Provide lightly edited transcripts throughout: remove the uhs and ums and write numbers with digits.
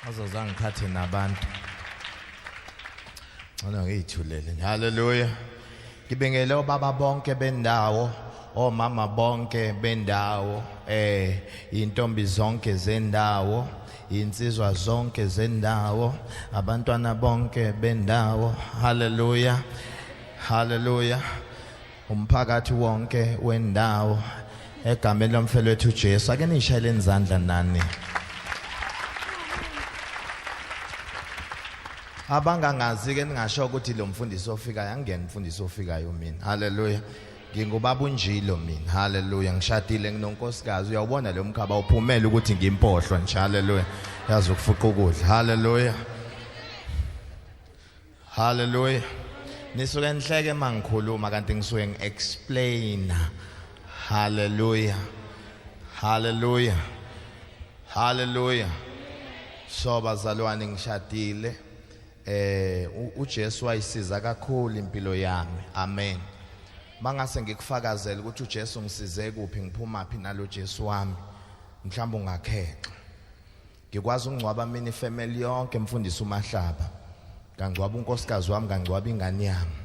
Azoza ngikhathe nabantu. Ngcono ngiyithulele. Hallelujah. Ngibingele obaba bonke bendawo, omama bonke bendawo, intombi zonke zendawo, insizwa zonke zendawo, abantwana bonke bendawo. Hallelujah. Hallelujah. Umphakathi wonke wendawo egameni lomfelo wethu Jesu. Ake nishayele izandla nani. Abangangazi ke ningasho ukuthi lo mfundisi ofikayo angiyena umfundisi ofikayo mina. Hallelujah. Ngingubaba uNjilo mina. Hallelujah. Ngishadile nginonkosikazi. Uyawubona lo mkhaba uphumela ukuthi ngimpohlwa nje. Hallelujah. Yazi ukufuqa ukudla. Hallelujah. Hallelujah. Nisuke nihleke mangikhuluma kanti ngisuke ngiexplain. Hallelujah. Hallelujah. Hallelujah. So bazalwane ngishadile. uJesu wayisiza kakhulu impilo yami. Amen. Mangase ngikufakazele ukuthi uJesu ngisize kuphi ngiphuma phi nalo Jesu wami. Mhlawumbe ungakhexa. Ngikwazi ukungcwaba mina ifamily yonke mfundisi uMahlaba. Ngangcwaba unkosikazi wami, ngangcwaba ingane yami.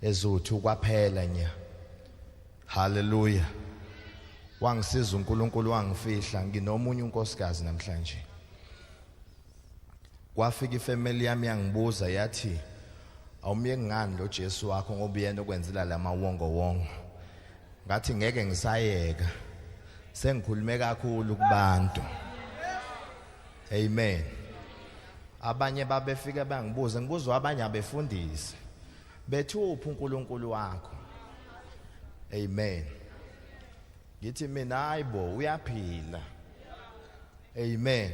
Ezuthi kwaphela nya. Hallelujah. Wangisiza uNkulunkulu wangifihla nginomunye unkosikazi namhlanje. Kwafika ifamily yami yangibuza yathi awumyeki ngani lo Jesu wakho ngoba uyena okwenzela lamawongo wongo. Ngathi ngeke ngisayeka. Sengikhulume kakhulu kubantu. Amen. Abanye babefika bangibuza, ngibuzwa abanye abefundisi. Bethi uphi uNkulunkulu wakho? Amen. Ngithi mina hayibo uyaphila. Amen.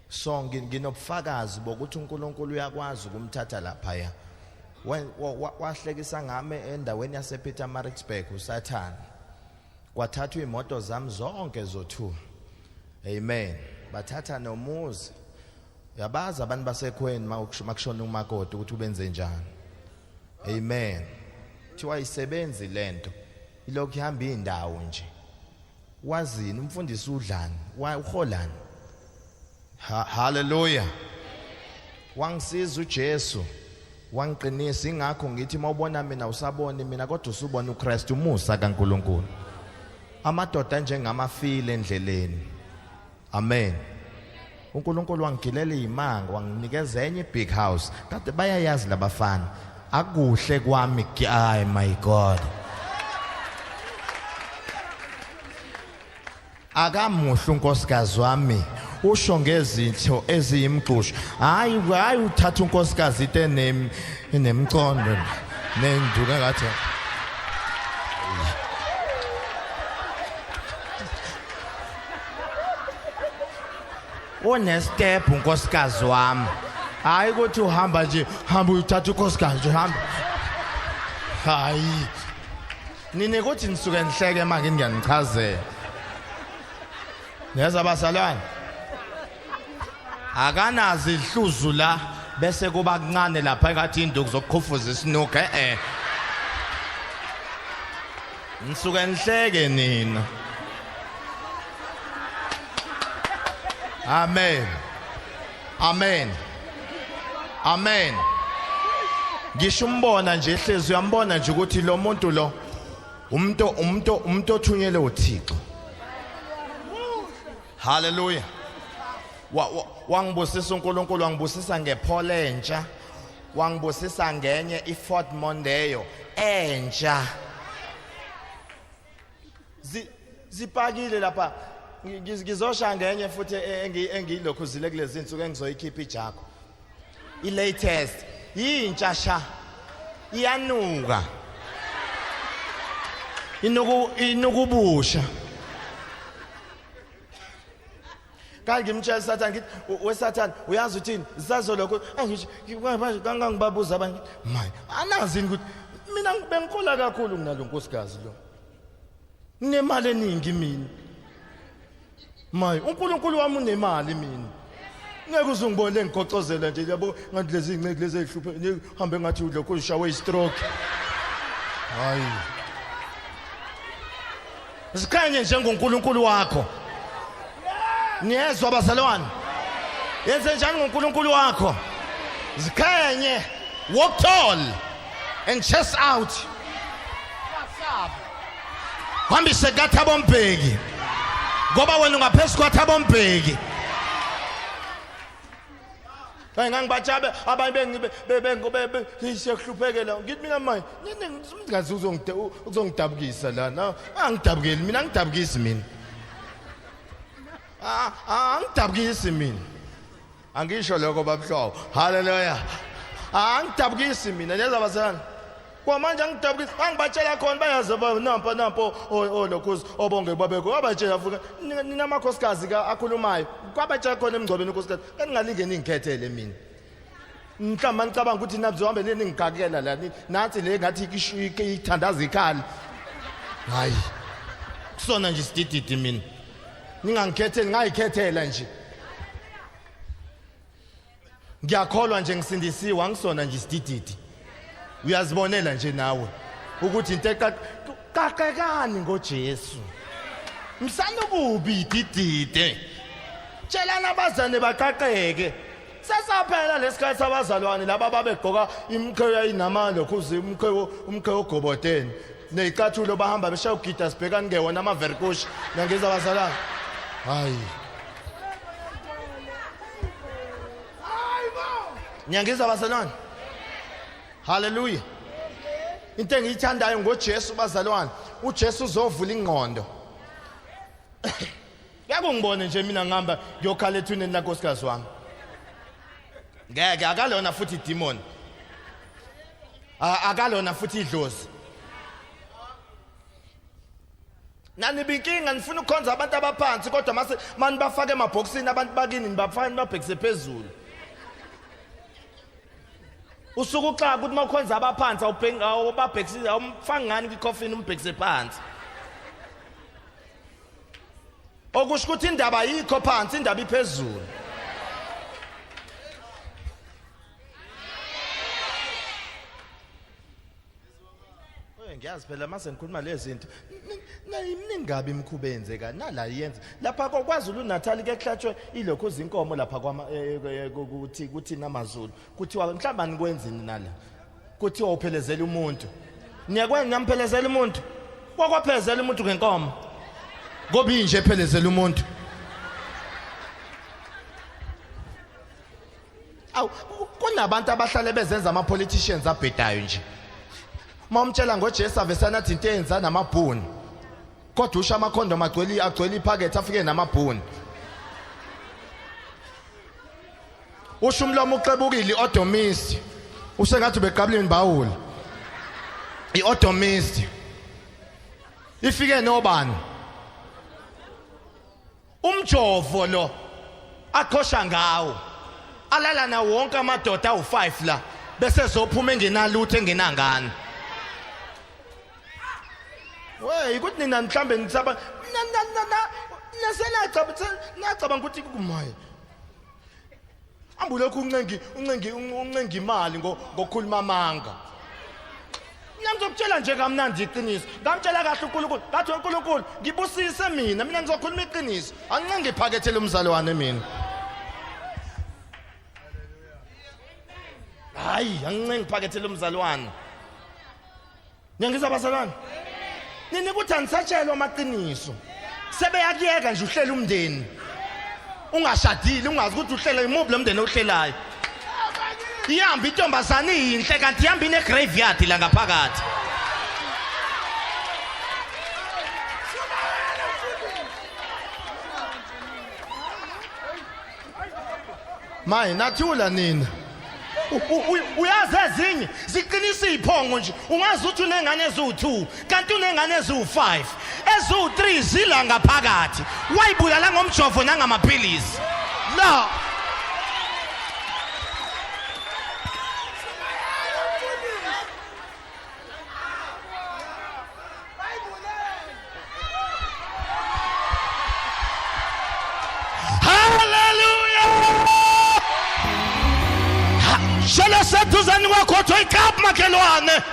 So nginobufakazi bokuthi uNkulunkulu uyakwazi ukumthatha laphaya. Wahlekisa ngami endaweni yasePietermaritzburg uSathane. Kwathathwa imoto zami zonke zo2. Amen. Bathatha nomuzi. Uyabazi abantu basekhweni makushona umakoti ukuthi ubenze njani. Amen. Thiwa isebenzi lento. Ilokhu ihamba indawo nje. Wazini umfundisi udlani? Uholani? Hallelujah. Wangisiza uJesu. Wangiqinisa ingakho ngithi mawubona mina usaboni mina kodwa usubona uKristu umusa kaNkuluNkulu. Amadoda njengamafile endleleni. Amen. uNkulunkulu wangigilela izimanga wanginikeza enye big house. Kade bayayazi labafana. Akuhle kwami ay my God. Akamuhle unkosikazi wami usho ngezitho eziyimgxusho. Hayi hayi uthatha unkosikazi into enemcondo nenduka ngathi unestep unkosikazi wami. Hayi ukuthi uhamba nje hamba uyothatha unkosikazi nje hamba. Hayi nini ukuthi nisuke nihleke manje ngiyanichazela. Niyeza bazalwane. Akanazi ihluzu la bese kuba kuncane lapha engathi induku zokuqhufuza isinuka eh. Nisuke nihleke nina. Amen. Amen. Amen. Ngisho umbona nje ehlezi uyambona nje ukuthi lo muntu lo umuntu othunyelwe uThixo. Hallelujah. Wangibusisa uNkulunkulu, wangibusisa ngephole entsha. Wangibusisa ngenye iFord Mondeo entsha. Zipakile lapha. Ngizosha ngenye futhi engiyilokhuzile kulezi insuku engizoyikhipha ijakho. I-latest yintsha sha. Iyanuka. Inukubusha. Kanti ngimtshela uSathane ngithi weSathane uyazi uthini zisazolokhu angisho manje kangangibabuza abanye maye anazini ukuthi mina bengikhola kakhulu kunalo nkosikazi lo. Nginemali eningi mina. Maye uNkulunkulu wami unemali mina. Ngeke uze ungibone ngigocozela nje yabo ngathi lezi inceki lezi ezihluphe hambe ngathi ulokhu ushawe istroke. Hayi. Sikhanye njengoNkulunkulu wakho. Niyezwa bazalwane? Yenze njani ngoNkulunkulu wakho? Zikhenye, walk tall and chest out. Hambise kaThabo Mbeki. Ngoba wena ungaphezu kwaThabo Mbeki. Hayi ngangibatshabe abanye bengibe bengibe siyahluphekela ngithi mina manje ngazi uzongidabukisa la na angidabukeli mina angidabukisi mina angidabukisi mina angisho lokho babuhlobo haleluya angidabukisi mina niyeza bazalwane kwamanje angidabukisi angibatshela khona bayazi nampa nampo olokhuzi obonge babekho wabatshela fuka ninamakhosikazi akhulumayo kwabatshela khona emngcwabeni unkosikazi kaningalinge ningikhethele mina mhlawumbe anicabanga ukuthi nazohambe ningigakela la nansi le ngathi ithandaza ikhala hayi kusona nje isidididi mina ningangikhetheli ngayikhethela nje ngiyakholwa nje ngisindisiwe angisona nje isidididi uyazibonela nje nawe ukuthi into eqaqekani ngoJesu msana kubi ididide tshelana abazane baqaqeke sesaphela lesikhathi sabazalwane laba babegqoka imqhewu yayinamalokhuzi umqhewu umqhewu ogobodeni neyicathulo bahamba beshaya ugida sibhekani ngewona amaverkush nangizwa abazalwane hayi Niyangizwa bazalwane? Haleluya. Into engiyithandayo ngoJesu bazalwane, uJesu uzovula ingqondo. Ngeke ungibone nje mina ngihamba ngiyokhala ethuneni lankosikazi wami. Ngeke akalona futhi idemon. Akalona futhi idlozi. Naniba inkinga nifuna ukukhonza abantu abaphansi kodwa mase manibafake emabhokisini abantu bakini nibafake nibabhekise phezulu. Usuke uxaka ukuthi mawukhonza abaphansi awubheki awubabhekisi awumfaki ngani kwicoffin umbhekise phansi. Okusho ukuthi indaba ayikho phansi indaba iphezulu. Oye ngiyazi phela mase ngikhuluma lezi zinto iminingi kabi imikhuba eyenzeka nala iyenza lapha kwaZulu Natal ke kuhlatshwe ilokhu izinkomo lapha kwama e, e, e, kuthi kuthina amaZulu kuthiwa mhlawumbe anikwenzini nala kuthiwa uphelezela umuntu niyakwenza niyamuphelezela umuntu kwakwaphezela umuntu ngenkomo ngoba inje ephelezela umuntu Awu kunabantu abahlale bezenza ama politicians abhedayo nje. Uma umtshela ngoJesu avesana athi into eyenza namabhuni. Kodwa usho amakhondom agcwele agcwele iphakethe afike namabhuni. Usho umlomo uxebukile iodomist. Usengathi ubeqabula imbawula. Iodomist. Ifike nobani? Umjovo lo aqhosha ngawo alala na wonke amadoda awu5 la bese zophuma engenalutho engenangane. Wey ukuthi nina mhlambe nisaba na na na na nasenacabanga nacabanga ukuthi kumaye Ambulokhu uncengi uncengi uncengi imali ngokukhuluma amanga. Mina ngizokutshela nje kamnandi iqiniso. Ngamtshela kahle uNkulunkulu. Ngathi uNkulunkulu ngibusise mina, mina ngizokhuluma iqiniso. Angincengi iphakethe lomzalwane mina. Hayi, angincengi iphakethe lomzalwane. Niyangizwa bazalwane? Nini ukuthi anisatshelwa amaqiniso. Sebeyakuyeka nje uhlela umndeni. Ungashadile ungazi ukuthi uhlela imuphi lo mndeni ohlelayo. Ihamba intombazane iyinhle kanti ihamba ine graveyard la ngaphakathi. Maye nathula nina. Uyazi ezinye ziqinisa iziphongo nje ungazi ukuthi unengane eziwu-2 kanti unengane eziwu-5 eziwu-3 zila ngaphakathi wayibulala ngomjovo nangamaphilisi la Hallelujah! Shela seduzane kwakho wake up makhelwane.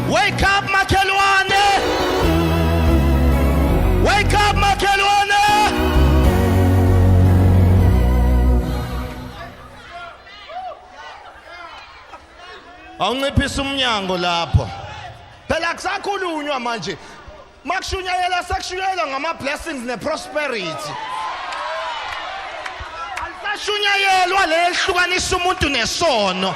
Wake up makhelwane. Wake up makhelwane. Awunciphisa umnyango lapho. Phela kusakhulunywa manje. Makushunyayela sekushunyayelwa ngama blessings ne prosperity. Alisashunyayelwa lehlukanisa umuntu nesono.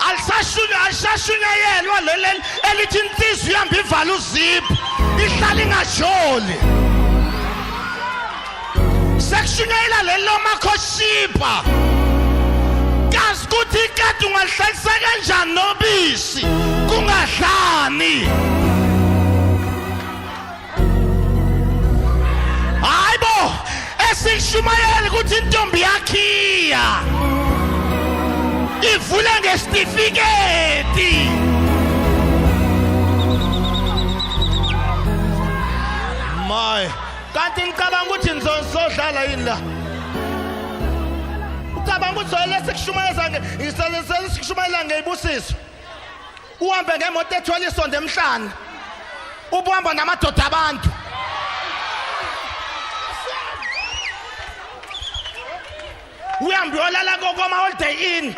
Alisashunywa alisashunyayelwa leli elithi insizwa ihamba ivala uziphu ihlala ingajoli. Sekushunyayela lelo makhoshipa. Kazi ukuthi ikati ungalihlalisa kanjani nobisi kungadlani. Hayibo esikushumayela ukuthi intombi yakhiya ivula ngesitifiketi. My kanti ngicabanga ukuthi nizodlala yini la? Ucabanga ukuthi soyele sikushumayeza nge sikushumayela ngeyibusiso. Uhambe ngemoto ethwele isondo emhlane. Ubuhamba namadoda abantu. Uhambe uyolala kokoma holiday inn.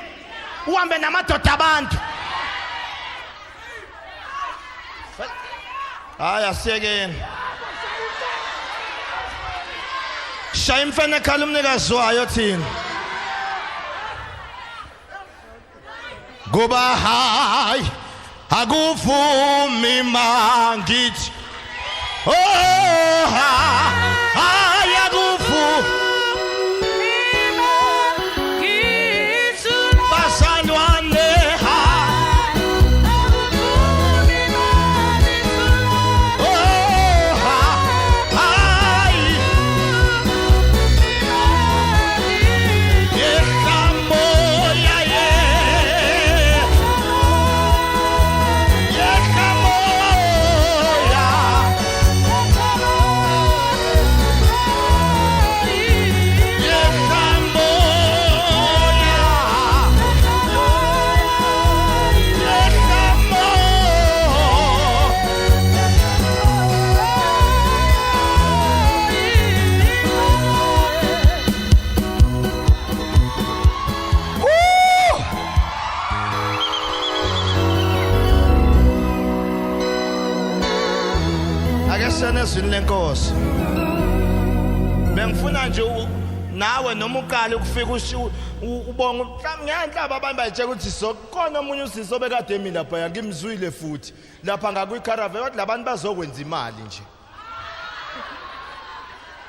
Uhambe namadoda abantu. Hayi asiyekeni. Shaya imfene ekhala umnikazi wayo thina. Kuba hayi akuvumi mangithi oh hayi akuvumi bazalwane ha oh ha hayi yehla moya ye yehla moya yehla moya yehla moya. Woo! Ake siyane ezwini lenkosi. Bengifuna nje nawe noma uqale ukufika ubonga mhlawumbe ngenhlaba abantu bayitshela ukuthi sokona omunye usisi obekade emi lapha ngimzwile futhi lapha ngakwi-caravan wathi labantu bazokwenza imali nje.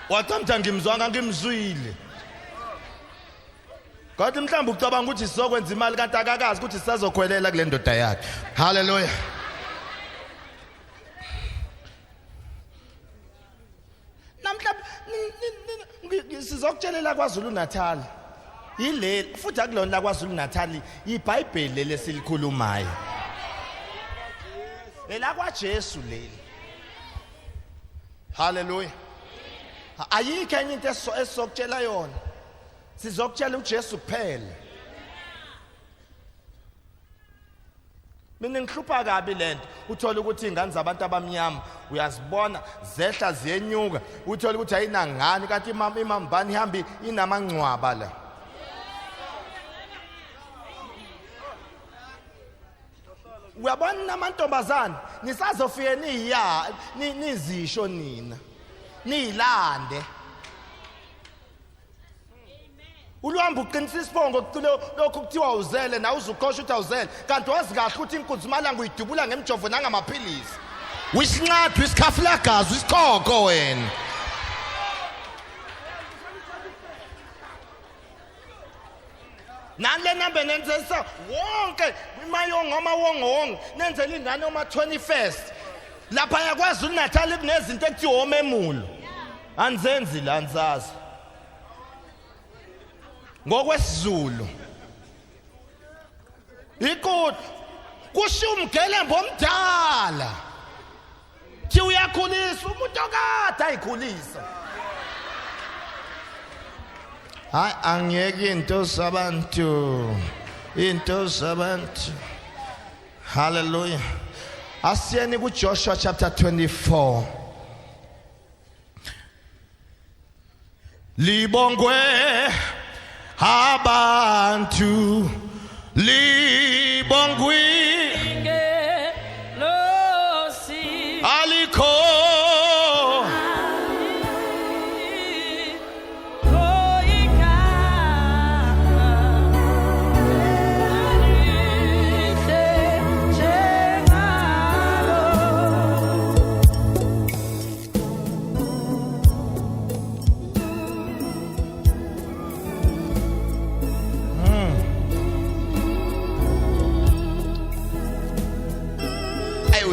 Wathi mtha ngimzwanga ngimzwile. Kodwa mhlawumbe ucabanga ukuthi sizokwenza imali kanti akakazi ukuthi sisazokhwelela kule ndoda yakhe. Haleluya. Namhla sizokutshelela kwaZulu Natal. Yile futhi akulona la kwaZulu Natal iBhayibheli leli esilikhulumayo. Lela kwaJesu leli. Haleluya. Ayikho enye into esizokutshela yona. Sizokutshela uJesu kuphela. Mina ngihlupha kabi lento. Uthola ukuthi ingane zabantu abamnyama uyazibona zehla ziyenyuka. Uthola ukuthi ayinangani kanti imama imambani ihambi inamangcwaba la. Uyabona namantombazane nisazofike niya nizisho nina. Niyilande. Ulwamba uqinisa isiphongo lokhu kuthiwa uzele nawe uzuqosha ukuthi awuzele kanti wazi kahle ukuthi inkunzi malanga uyidubula ngemjovo nangamaphilisi. Wisinqadu isikhafulagazi isikhokho wena. Nani le number nenzisa wonke imayongo amawongowongo nenzela ingane oma 21st. Lapha yakwaZulu Natal kunezinto ekuthiwa omemulo. Anzenzi la anzazi. NgokwesiZulu. Iqodo kushiya umgelembo omdala. Thi uyakhulisa umuntu okade ayikhulisa. Hayi angiyeki into zabantu. Into zabantu. Hallelujah. Asiyeni kuJoshua chapter 24. Libongwe abantu libongwe.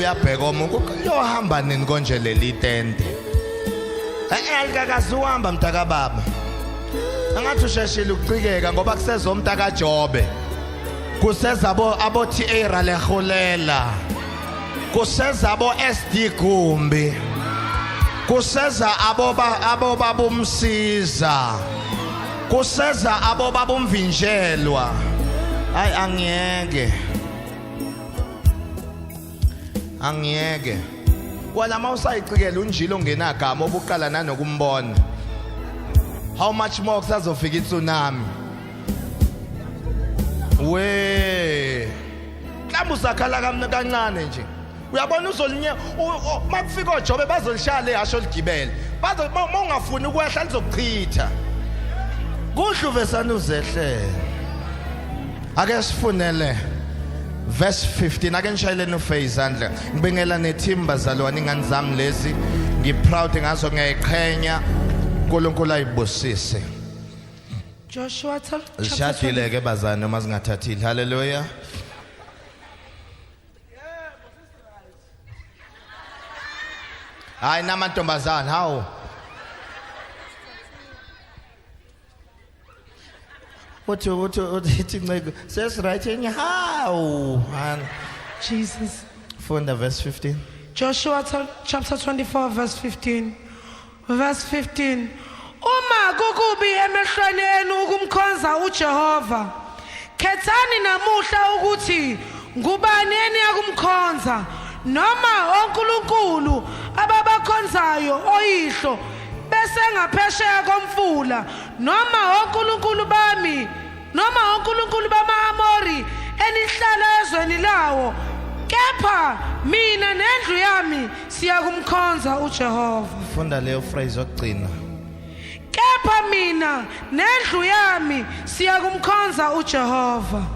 uyabheka omunye kuyohamba nini konje leli tende. Eh alikakazi uhamba mntaka baba. Angathi usheshile ukucikeka ngoba kuseza umntaka Jobe. Kuseza abo TA Raleholela. Kuseza abo SD Gumbi. Kuseza abo babumsiza. Kuseza abo babumvinjelwa. Hayi angiyeke. Angiyeke. Wala mawusayicikela unjilo ongenagama obuqala nanokumbona. How much more kusazofika itsunami? We. Mhlawumbe usakhala kancane nje. Uyabona uzolinye makufika oJobe bazolishaya le hasho ligibele. Bazo mawungafuni ukwehla lizokuchitha. Kuhle uvesana uzehlele. Ake sifunele verse 15 ake nishayeleni ufe izandla. Ngibingela neteam bazalwane ingane zami lezi. Ngiproud ngazo ngiyayiqhenya. uNkulunkulu ayibusise. Joshua chapter Zishadile ke bazane noma zingathathile. Hallelujah. Hayi namantombazana hawu. Uthi uthi uthi nceke ses right enye hawu. Jesus. Funda verse 15. Joshua chapter 24 verse 15. Verse 15. Uma kukubi emehlweni enu ukumkhonza uJehova, khethani namuhla ukuthi ngubani eniyakumkhonza, noma onkulunkulu ababakhonzayo oyihlo bese ngaphesheya komfula, noma onkulunkulu bami, noma onkulunkulu bama-Amori enihlala ezweni lawo, kepha mina nendlu yami siyakumkhonza uJehova. Funda leyo phrase yokugcina. Kepha mina nendlu yami siyakumkhonza uJehova.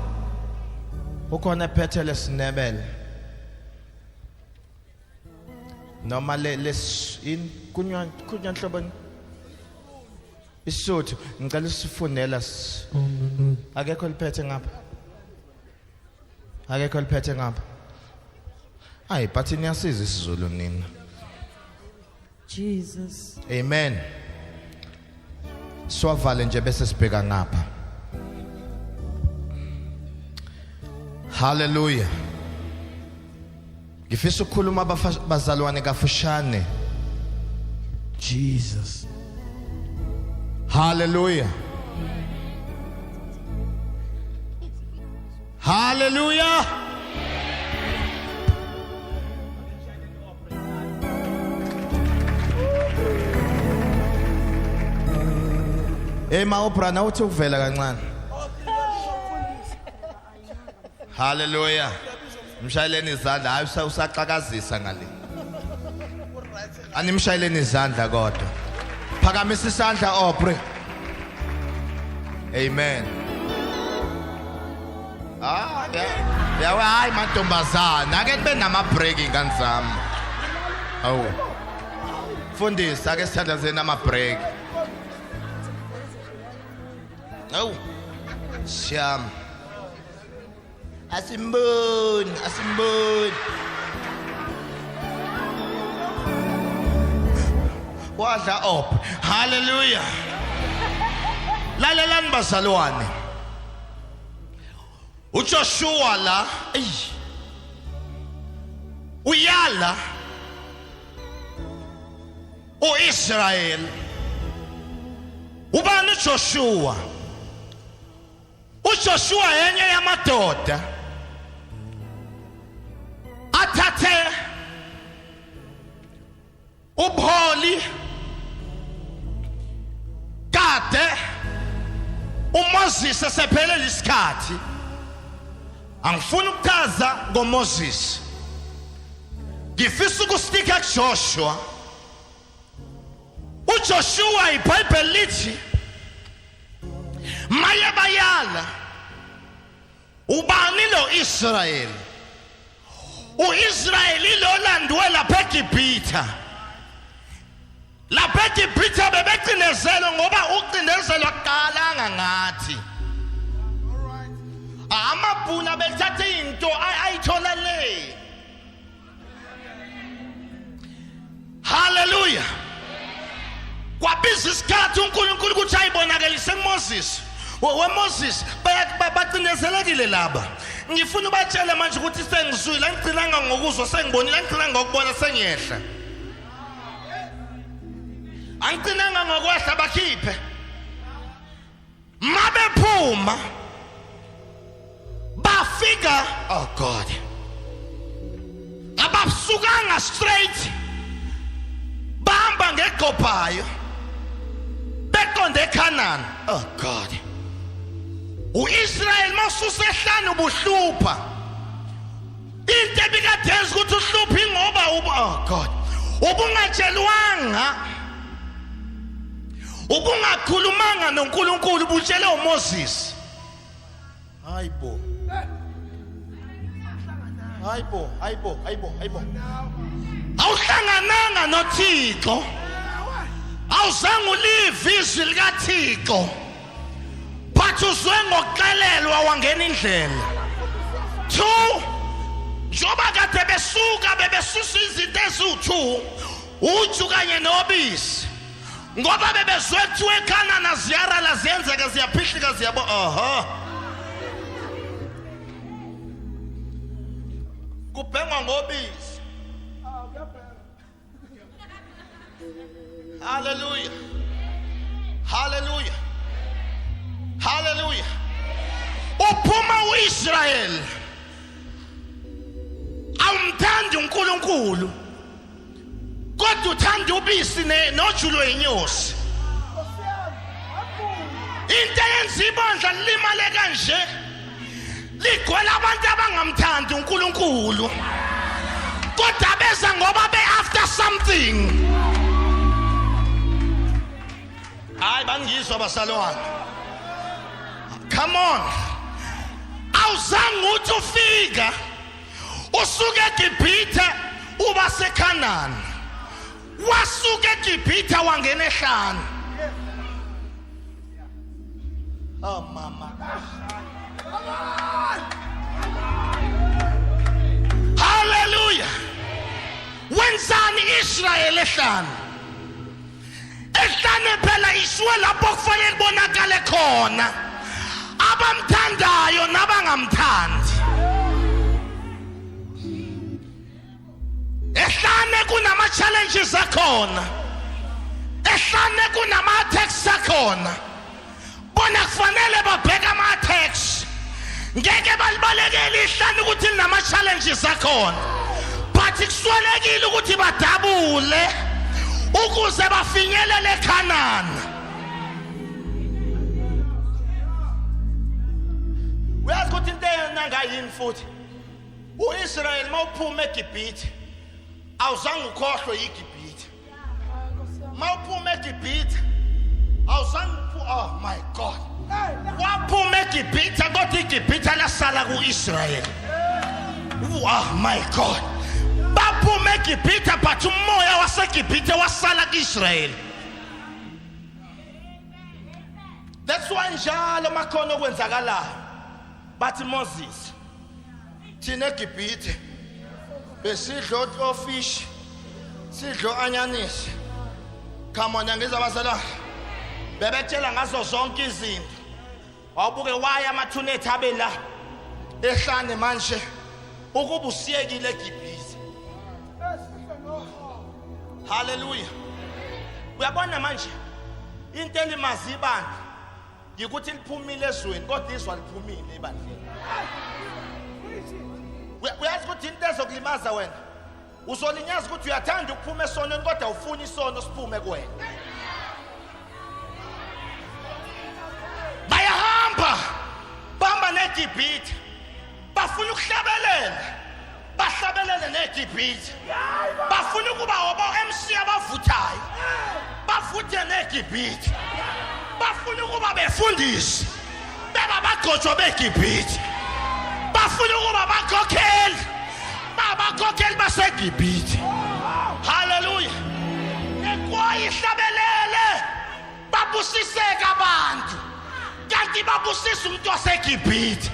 Ukhona ephethe lesinebele noma le les in kunywa kunywa nhloboni isuthu ngicela usifundela akekho liphethe ngapha akekho liphethe ngapha. Hayi but niyasiza isiZulu nina. Jesus. Amen. Siwavale nje bese sibheka ngapha. Hallelujah. Ngifisa ukukhuluma abazalwane kafushane. Jesus. Hallelujah. Hallelujah. Hey ma ubrana uthi ukuvela kancane. Hallelujah. Mshayeleni izandla hayi usaxakazisa ngale. Animshayeleni izandla kodwa. Phakamisa isandla Aubrey. Amen. Ah, yeah. Yawe hayi mantombazana ake kube nama break ingane zami. Awu. Fundisa ake sithandazeni ama break. Awu. Siyam. Asimboni, asimboni. Wadla up. Hallelujah. Lalelani bazalwane. uJoshua la, ey. Uyala uIsrael. Ubani uJoshua? uJoshua enye yamadoda athathe ubuholi kade uMoses esephelele isikhathi. Angifuni ukuchaza ngoMoses, ngifisa ukustika kuJoshua. uJoshua iBhayibheli lithi maye bayala ubani lo Israel? uIsrael lo landwe lapha eGibhithe. Lapha eGibhithe bebecindezelwe ngoba ucindezelwa kuqalanga ngathi amabhuna bethatha into ayithola le. Babiza isikhathi uNkulunkulu ukuthi ayibonakalise kuMoses. WeMoses bacindezelekile laba. Ngifuna ubatshele manje ukuthi sengizwile, angigcinanga ngokuzwa, sengibonile, angigcinanga ngokubona, sengiyehla. Angigcinanga ngokwehla, bakhiphe. Mabephuma bafika, oh God, abasukanga straight, bahamba ngegqobhayo beqonde eCanaan. Oh God, uIsrael masusehlane ubuhlupha into ebikade yenza ukuthi uhluphe ingoba oh God, ubungatshelwanga, ubungakhulumanga noNkulunkulu, ubutshele uMoses. Hayibo, hayibo, hayibo, hayibo, hayibo, awuhlangananga noThixo, awuzange ulive izwi likaThixo, but uzwe ngokuxelelwa wangena indlela. Two, njengoba kade besuka bebesusa izinto eziwu-2, uju kanye nobisi, ngoba bebezwe kuthiwa eKhanana ziyarala, ziyenzeka, ziyaphihlika, ziyabo. Aha, kubhengwa ngobisi. Hallelujah, hallelujah, hallelujah. Uphuma uIsrael, awumthandi uNkulunkulu, kodwa uthanda ubisi noju lwenyosi. Into eyenza ibandla lilimale kanje, ligcwele abantu abangamthandi uNkulunkulu, kodwa beza ngoba be after something. Hayi, bangizwa basalwane, come on. Awuzange uthi ufika usuke eGibhithe uba seKhanani, wasuka eGibhithe wangena ehlane. Oh mama, hallelujah. Wenzani Israel ehlane? Ehlane phela iswe lapho kufanele kubonakale khona abamthandayo nabangamthandi. Ehlane kunama challenges akhona, ehlane kunama attacks akhona. Bona kufanele babheke ama attacks, ngeke balibalekele ihlane ukuthi linama challenges akhona, but kuswelekile ukuthi badabule ukuze bafinyelele eKhanani. Uyazi ukuthi into eyona yini futhi, uIsrael mawuphuma eGibhithe awuzange ukhohlwe iGibhithe. Mawuphuma eGibhithe awuzange, oh my God, waphuma eGibhithe kodwa iGibhithe lasala kuIsrael. Oh my God, baphuma eGibhithe but umoya waseGibhithe wasala kuIsrael. That's why njalo makhona okwenzakalayo bathi, Moses, thina eGibhithe besidla ofish, sidla anyanisi. Come on, ngizwa abazalwane, bebetshela ngazo zonke izinto. Awubuke waya amathuna ethu abe la ehlane manje, ukuba usiyekile eGibhithe. Haleluya. Uyabona manje, into elimaza ibandla yikuthi liphumile ezweni kodwa izwa liphumile ebandleni. Uyazi ukuthi into ezokulimaza wena, uzolinyaza ukuthi uyathanda ukuphuma esonweni kodwa ufuna isono siphume kuwena. Bayahamba, bahamba neGibhithe, bafuna ukuhlabelela, bahlabelele neGibhithe, bafuna ukuba obo MC abavuthayo, bavuthe neGibhithe, bafuna ukuba befundisi, beba bagcotshwa beGibhithe, bafuna ukuba bakhokheli, babakhokheli baseGibhithe. Haleluya. Nekwaya ihlabelele, babusiseka abantu, kanti babusisa umuntu waseGibhithe.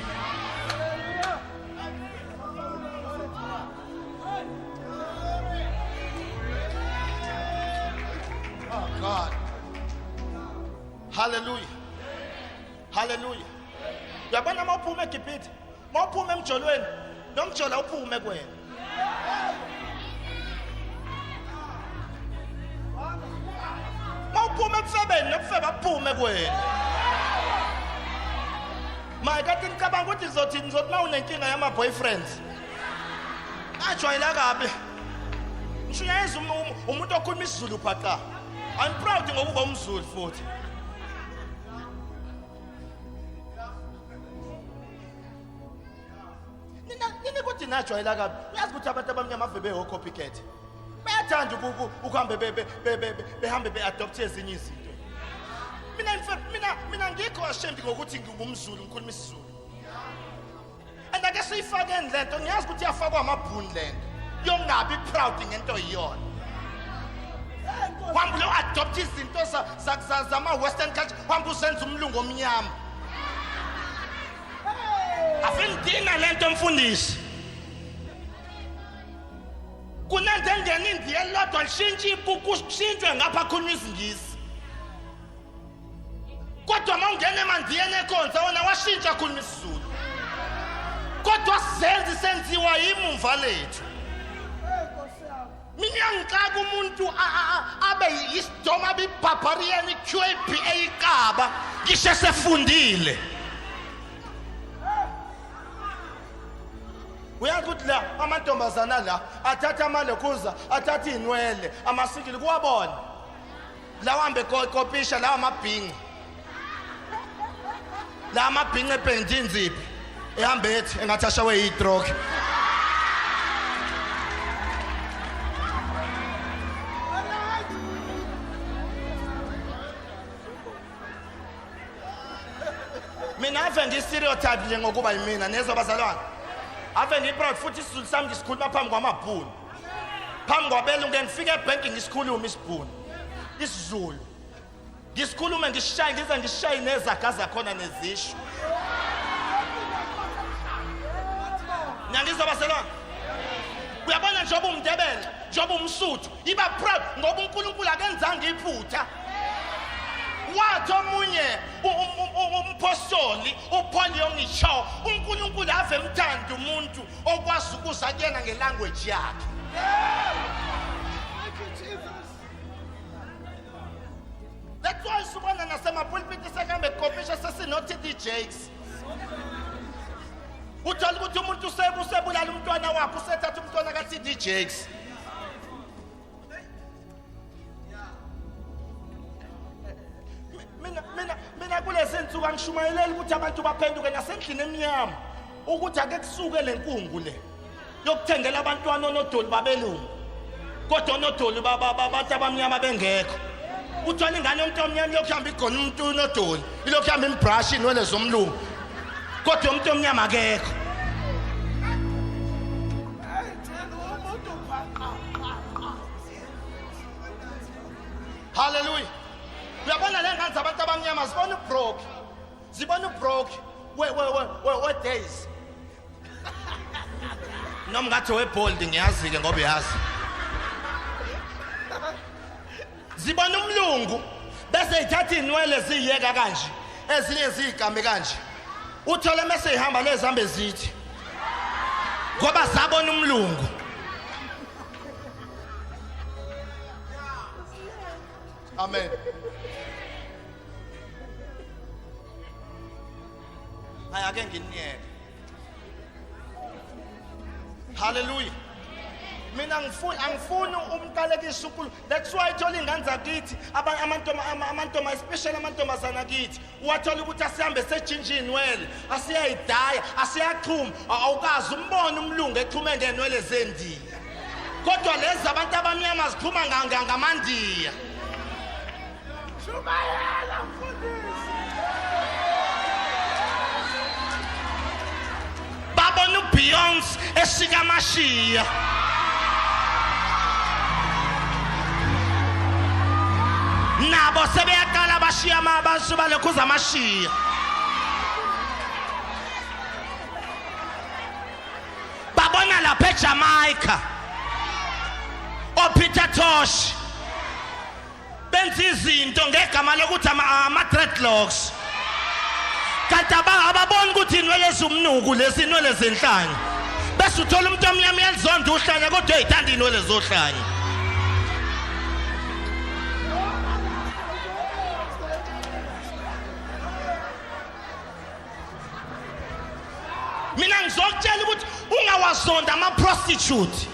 Oh God. Hallelujah. Hallelujah. Uyabona uma uphuma eGibhithe, uma uphuma emjolweni, nomjolo uphume kuwena. Uma uphuma ebufebeni, nobufebe aphume kuwena. Maye kade ngicabanga ukuthi ngizothi ngizothi uma unenkinga yama-boyfriends. Ngajwayela kabi. Ngisho uyayizwa umuntu okhuluma isiZulu phaqa. I'm proud ngokuba umZulu futhi. Nina nina ukuthi najwayela kabi. Uyazi ukuthi abantu abamnyama ave beho copycat. Bayathanda ukuhambe behambe be-adopt ezinye izinto. Mina in fact mina ngikho ashamed ngokuthi ngingumZulu ngikhuluma isiZulu. And ake siyifakeni lento, ngiyazi ukuthi iyafakwa amabhuni lento. Yongabi proud ngento iyona. Wambe lo adopt izinto zama western culture, wambe usenza umlungu omnyama. Afindina lento mfundisi. Kunento engena indiya lodwa lishintshe kushintshwe ngapha khona isiNgisi. Kodwa mawungena emandiyeni ekhonza wona washintsha khuluma isiZulu. Kodwa senzi senziwa yimumva lethu. Mina ngixaka umuntu abe yisidoma abe ibarbarian iQAB eyiqaba ngisho sefundile. Uyazi ukuthi la amantombazana la athatha amalokhuza athatha inwele amasikili kuwabona. Lawa hambe kopisha lawa amabhinci. La amabhinci ependi inziphi. Ehambe ethi engathi ashawe yi-stroke. Mina ave ngi-stereotype nje ngokuba yimina nezwa bazalwane. Ave ngi-proud futhi isiZulu sami ngisikhuluma phambi kwamabhunu. Phambi kwabelungu ngeke ngifike ebhenki ngisikhulume isibhunu. isiZulu. Ngisikhulume ngishaye ngize ngishaye nezaga zakhona nezisho. Niyangizwa bazalwane? Uyabona njengoba umNdebele, njengoba umSuthu, iba proud ngoba uNkulunkulu akenzanga iphutha. Wathi omunye umpostoli uPaul yongisho, uNkulunkulu ave emthanda umuntu okwazi ukuza kuyena ngelanguage yakhe. That's why subona nasemapulpiti sekuhambe kukopisha sesino-TD Jakes. Uthola ukuthi umuntu usebulala umntwana wakhe, usethatha umntwana ka-TD Jakes. Mina kulezi nsuku angishumayeleli ukuthi abantu baphenduke nasendlini emnyama ukuthi ake kusuke le nkungu le yokuthengela abantwana onodoli babelungu kodwa onodoli abantu abamnyama bengekho. Uthola ingane yomuntu omnyama ilokhu ihamba igona umuntu unodoli, ilokhu ihamba imbrush inwele zomlungu kodwa umuntu omnyama akekho. Hallelujah. Uyabona le ngane zabantu abamnyama zibona ubroke. Zibona ubroke we days. Noma ngathi webold ngiyazi ke ngoba uyazi. Zibona umlungu bese ithatha inwele ziyeka kanje, ezinye zigame kanje. Uthole mase ihamba lezihambe zithi ngoba sabona umlungu. Amen. Hayi ake nginiyeke. Hallelujah. Mina angifuni umqalekisa uNkulunkulu. That's why ithola ingane zakithi amantombazana especially amantombazana kithi wathola ukuthi asihambe sejinja inwele, asiyayidaya, asiyachuma. Awukazi umbone umlungu exhume ngenwele zendiya. Kodwa lezi abantu abamnyama zichuma ngamandiya. Shumayela mfundisi. Babona uBeyonce esika amashiya. Nabo sebeyaqala bashiya abantu balokhuza amashiya. Babona lapha eJamaica oPeter Tosh. Benza izinto ngegama lokuthi ama-dreadlocks, kanti ababoni ukuthi inwele zumnuku lezi, inwele zenhlanya. Bese uthola umuntu omnyama uyalizonda uhlanya, kodwa uyayithanda inwele zohlanya. Mina ngizokutshela ukuthi ungawazonda ama-prostitute,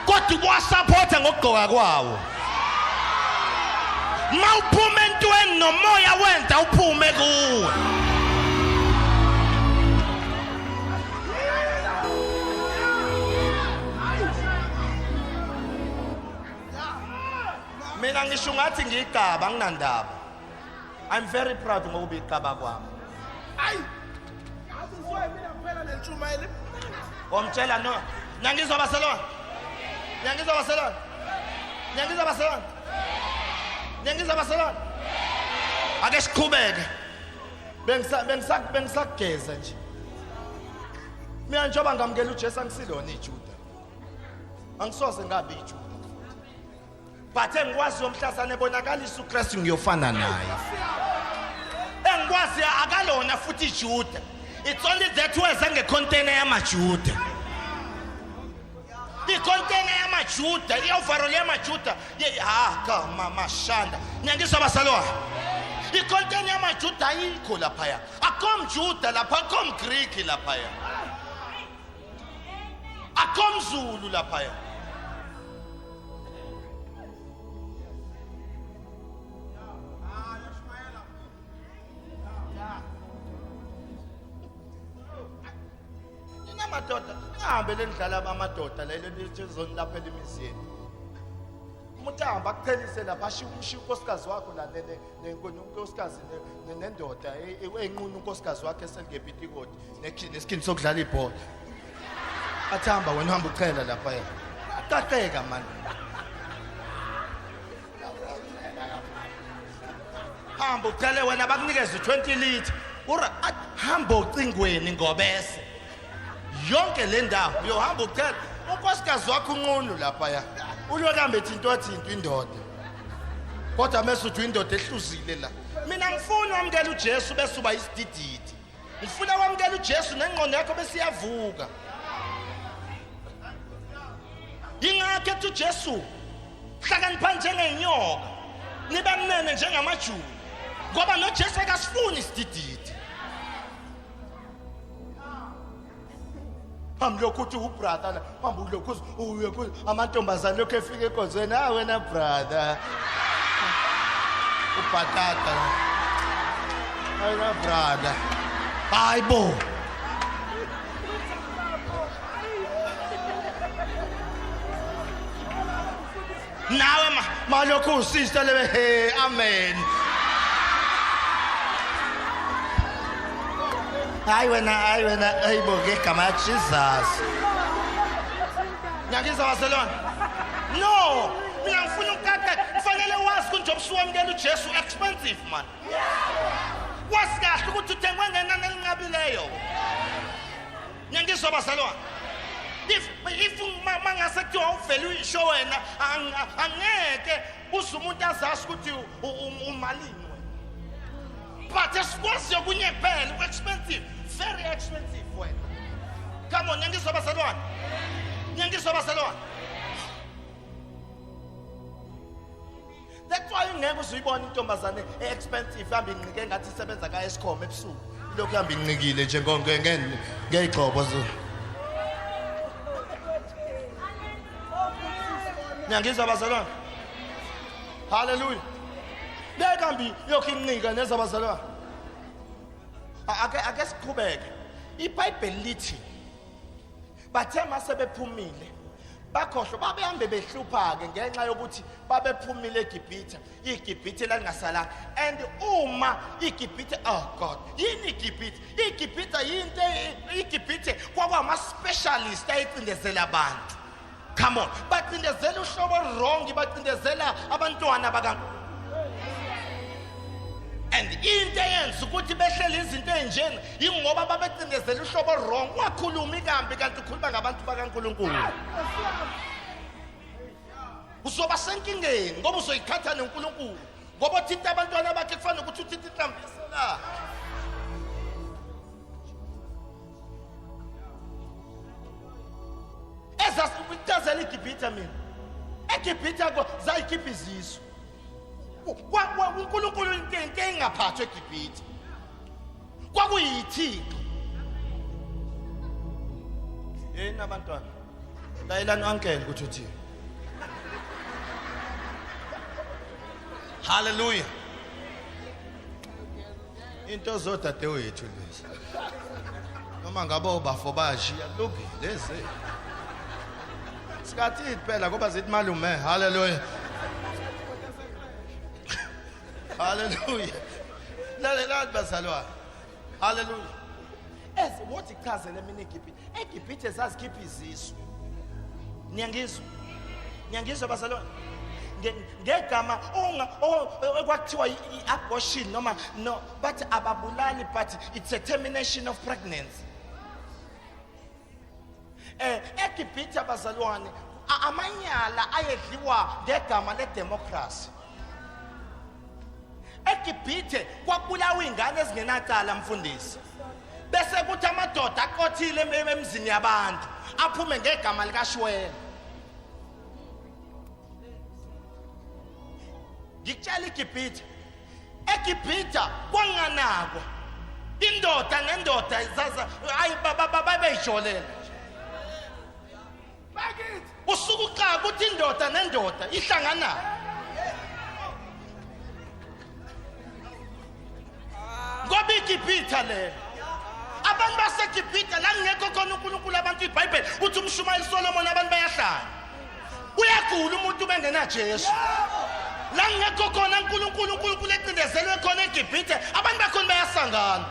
kodwa ubuwasapotha ngokugqoka kwawo. Mawuphuma entweni nomoya wenza uphume kuwe. Mina ngisho ngathi ngiyigaba, anginandaba. I'm very proud ngokuba iqaba kwami. Ayi. Azizwe mina kuphela lentshumayelo. Wamtshela no. Niyangizwa baselona? Niyangizwa baselona? Niyangizwa baselona? Niyangizwa baselona? Ake siqhubeke. Bengisa bengisa bengisakugeza nje. Mina njengoba ngamukela uJesu angisilona iJuda. Angisoze ngabe iJuda. But engikwaziyo mhlazane ebonakalisa uKristu ngiyofana naye. Engikwaziyo akalona futhi iJuda. It's only that weza ngecontainer yamaJuda. Icontainer yamaJuda, i-overall yamaJuda, ha ka mama shanda. Niyangizwa basalwa? Icontainer yamaJuda ayikho laphaya. Akho mJuda lapha, akho mGreek laphaya. Akho mZulu laphaya. Nina madoda, ningahambe lenidlala amadoda lelo lizonilaphela imizi yenu. Umuntu ahamba akuqhelise lapha, ashiye umshiye unkosikazi wakho la unkosikazi nendoda enqunu unkosikazi wakhe eselikepitikoti nesikhini sokudlala ibhola. Athamba wena uhamba uchela lapha yena. Aqaqeka mani. Hamba uchele wena, bakunikeze 20 litre. Ura hamba ocingweni ngobese. Yonke le ndawo uyohamba uchela. Unkosikazi wakho unqunu lapha ya. Uyokambe thinto thinto indoda. Kodwa mase uthi indoda ehluzile la. Mina ngifuna wamukela uJesu bese uba isidididi. Ngifuna wamukela uJesu nengqondo yakho bese iyavuka. Ingakho ethi uJesu hlakanipha njengenyoka, nibe mnene njengamajuba, ngoba noJesu akasifuni isidididi. Phambi lokhu uthi ubrother la, phambi lokhu uye amantombazane lokhu efika enkonzweni, ah wena brother. Ubhatata. Wena brother. Hayibo. Nawe malokhu usister lebe he amen. Hayi wena, hayi wena, hayibo ngegama la Jesus. Ngiyakizwa baselona. No, mina ngifuna ukukaka, kufanele wazi ukuthi njengoba usuwamukela uJesu expensive man. Wazi kahle ukuthi uthengwe ngenani elinqabileyo. Ngiyakizwa baselona. If mangase kuthiwa uvele uyisho wena, angeke uze umuntu azazi ukuthi umalini wena. But esikwaziyo kunye kuphela, expensive, very expensive wena. Come on, ngiyangizwa bazalwane. Ngiyangizwa bazalwane. That's why ungeke uzuyibona intombazane e-expensive ihamba inqike ngathi isebenza ka-Eskom ebusuku. Ilokhu ihamba inqikile nje ngeyigxobo. Ngiyangizwa bazalwane. Hallelujah. Ngeke yokhu inqika neza bazalwane. Ake siqhubeke. iBhayibheli lithi bathe mase bephumile bakhohlwa, babehambe behlupha-ke ngenxa yokuthi babephumile eGibhithe, iGibhithe lalingasalanga. And uma iGibhithe, oh God, yini iGibhithe? iGibhithe yinto, iGibhithe kwakwama-specialist ayicindezela abantu. Come on, bacindezela uhlobo wrong, bacindezela abantwana baka. And into eyenza ukuthi behlele izinto ezinjena ingoba babecindezela uhlobo wrong. Wakhuluma ikambi kanti ukhuluma ngabantu bakaNkulunkulu. Uzoba senkingeni ngoba uzoyikhatha noNkulunkulu. Ngoba uthinta abantwana bakhe kufanele ukuthi uthinte inhlamvu yeselakhe. Ezasitazela iGibhithe mina. EGibhithe zayikhipha izisu. uNkulunkulu into engaphathwa eGibhithe. Kwakuyithixo. Yini abantwana? Layelani uncle ukuthi uthini. Hallelujah. Into zodadewethu lezi. Noma ngabe obafo bayashiya kulungile lezi. Sikathi phela ngoba zithi malume. Hallelujah. Hallelujah. Lalelani bazalwane. Hallelujah. Ez wothi chazele mina eGibhithe. EGibhithe zazikhipha izisu. Niyangizwa? Niyangizwa bazalwane? Ngegama unga okwakuthiwa i-abortion noma no bathi ababulali but it's a termination of pregnancy. EGibhithe abazalwane amanyala ayedliwa ngegama ledemocracy. EGibhithe kwakubulawa ingane ezingenacala mfundisi. Bese kuthi amadoda aqothile emzini yabantu aphume ngegama likaShwele. Ngikutshela iGibhithe. eGibhithe kwanganakwa. Indoda nendoda zaza ayi babeyijolela. Usuku uqala ukuthi indoda nendoda ihlangana. Ngoba iGibhithe le. Abantu baseGibhithe la kungekho khona uNkulunkulu abantu iBhayibheli uthi umshumayeli Solomon abantu bayahlanya. Uyagula umuntu bengena Jesu. La kungekho khona uNkulunkulu uNkulunkulu ecindezelwe khona eGibhithe abantu bakhona bayasangana.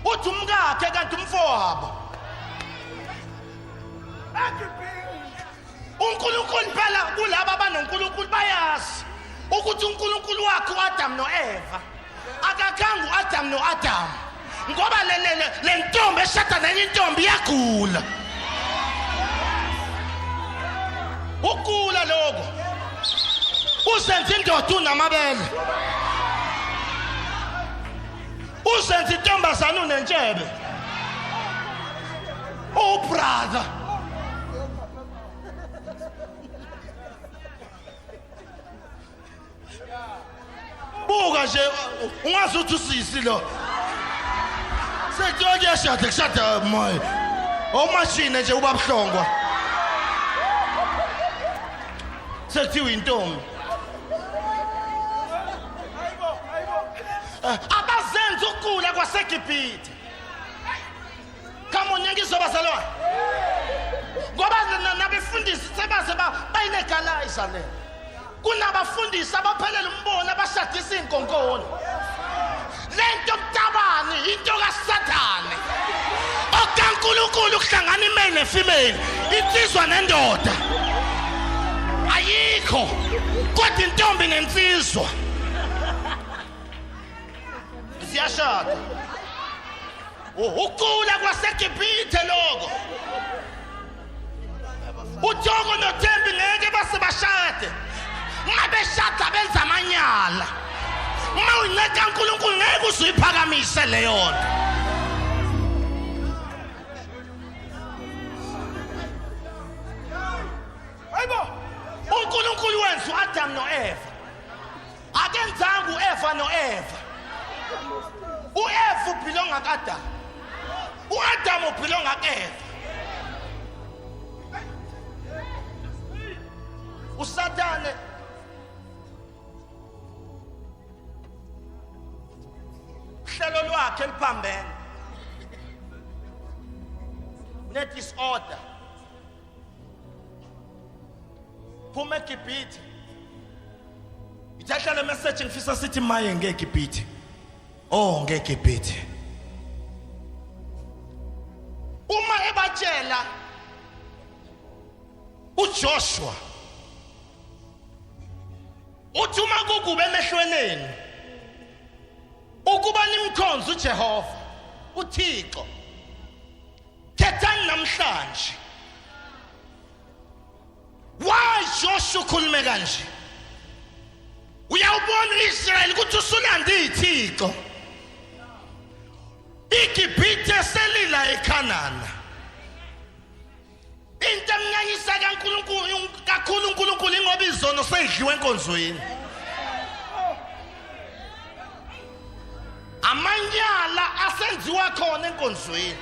Uthi umkakhe kanti umfowabo. uNkulunkulu phela kulabo abanoNkulunkulu bayazi ukuthi uNkulunkulu wakhe uAdam noEva akakhanga uAdam noAdam ngoba le ntombi eshada nenye intombi iyagula. Ukugula lokho uzenza indoda unamabele, uzenza intombazana unentshebe. Oh brother, buka nje ungazi uthi usisi lo sekuthiwa kuyashada kushada moya omashine nje ubabuhlongwa sekuthiwa intombi. Abazenza ukugula kwaseGibhithe. Come on, ngizwa bazalwane. Ngoba nabefundisi sebaze bayilegalize le. Kunabafundisi abaphelela umbono abashadisa inkonkoni. Lento mtabani into kaSathane. OkaNkulunkulu kuhlangana imale nefemale, insizwa nendoda. Ayikho kodwa intombi nensizwa. Siyashada. Ukula kwaseGibhithe lokho. uThoko noThembi ngeke base bashade. Ngabeshada benza amanyala. Uma uyinceka uNkulunkulu ngeke uzuyiphakamise leyo nto. Hayibo, uNkulunkulu wenza uAdam noEva. Akenzanga uEva noEva. uEva ubelonga kuAdam. uAdam ubelonga kuEva. uSathane uhlelo lwakhe liphambene. Ne disorder. Phuma eGibhithe. Ithatha le message ngifisa sithi maye ngeGibhithe. Oh ngeGibhithe. Uma ebatshela uJoshua uthi uma kukube emehlweneni ukuba nimkhonze uJehova uThixo, khethani namhlanje. Why Joshua ukhulume kanje? Uyawubona uIsrael ukuthi usulanda izithixo. IGibhithe selila eKhanana. Into emnyanyisa kaNkulunkulu kakhulu uNkulunkulu ingoba izono seyidliwe enkonzweni. Amanyala asenziwa khona enkonzweni.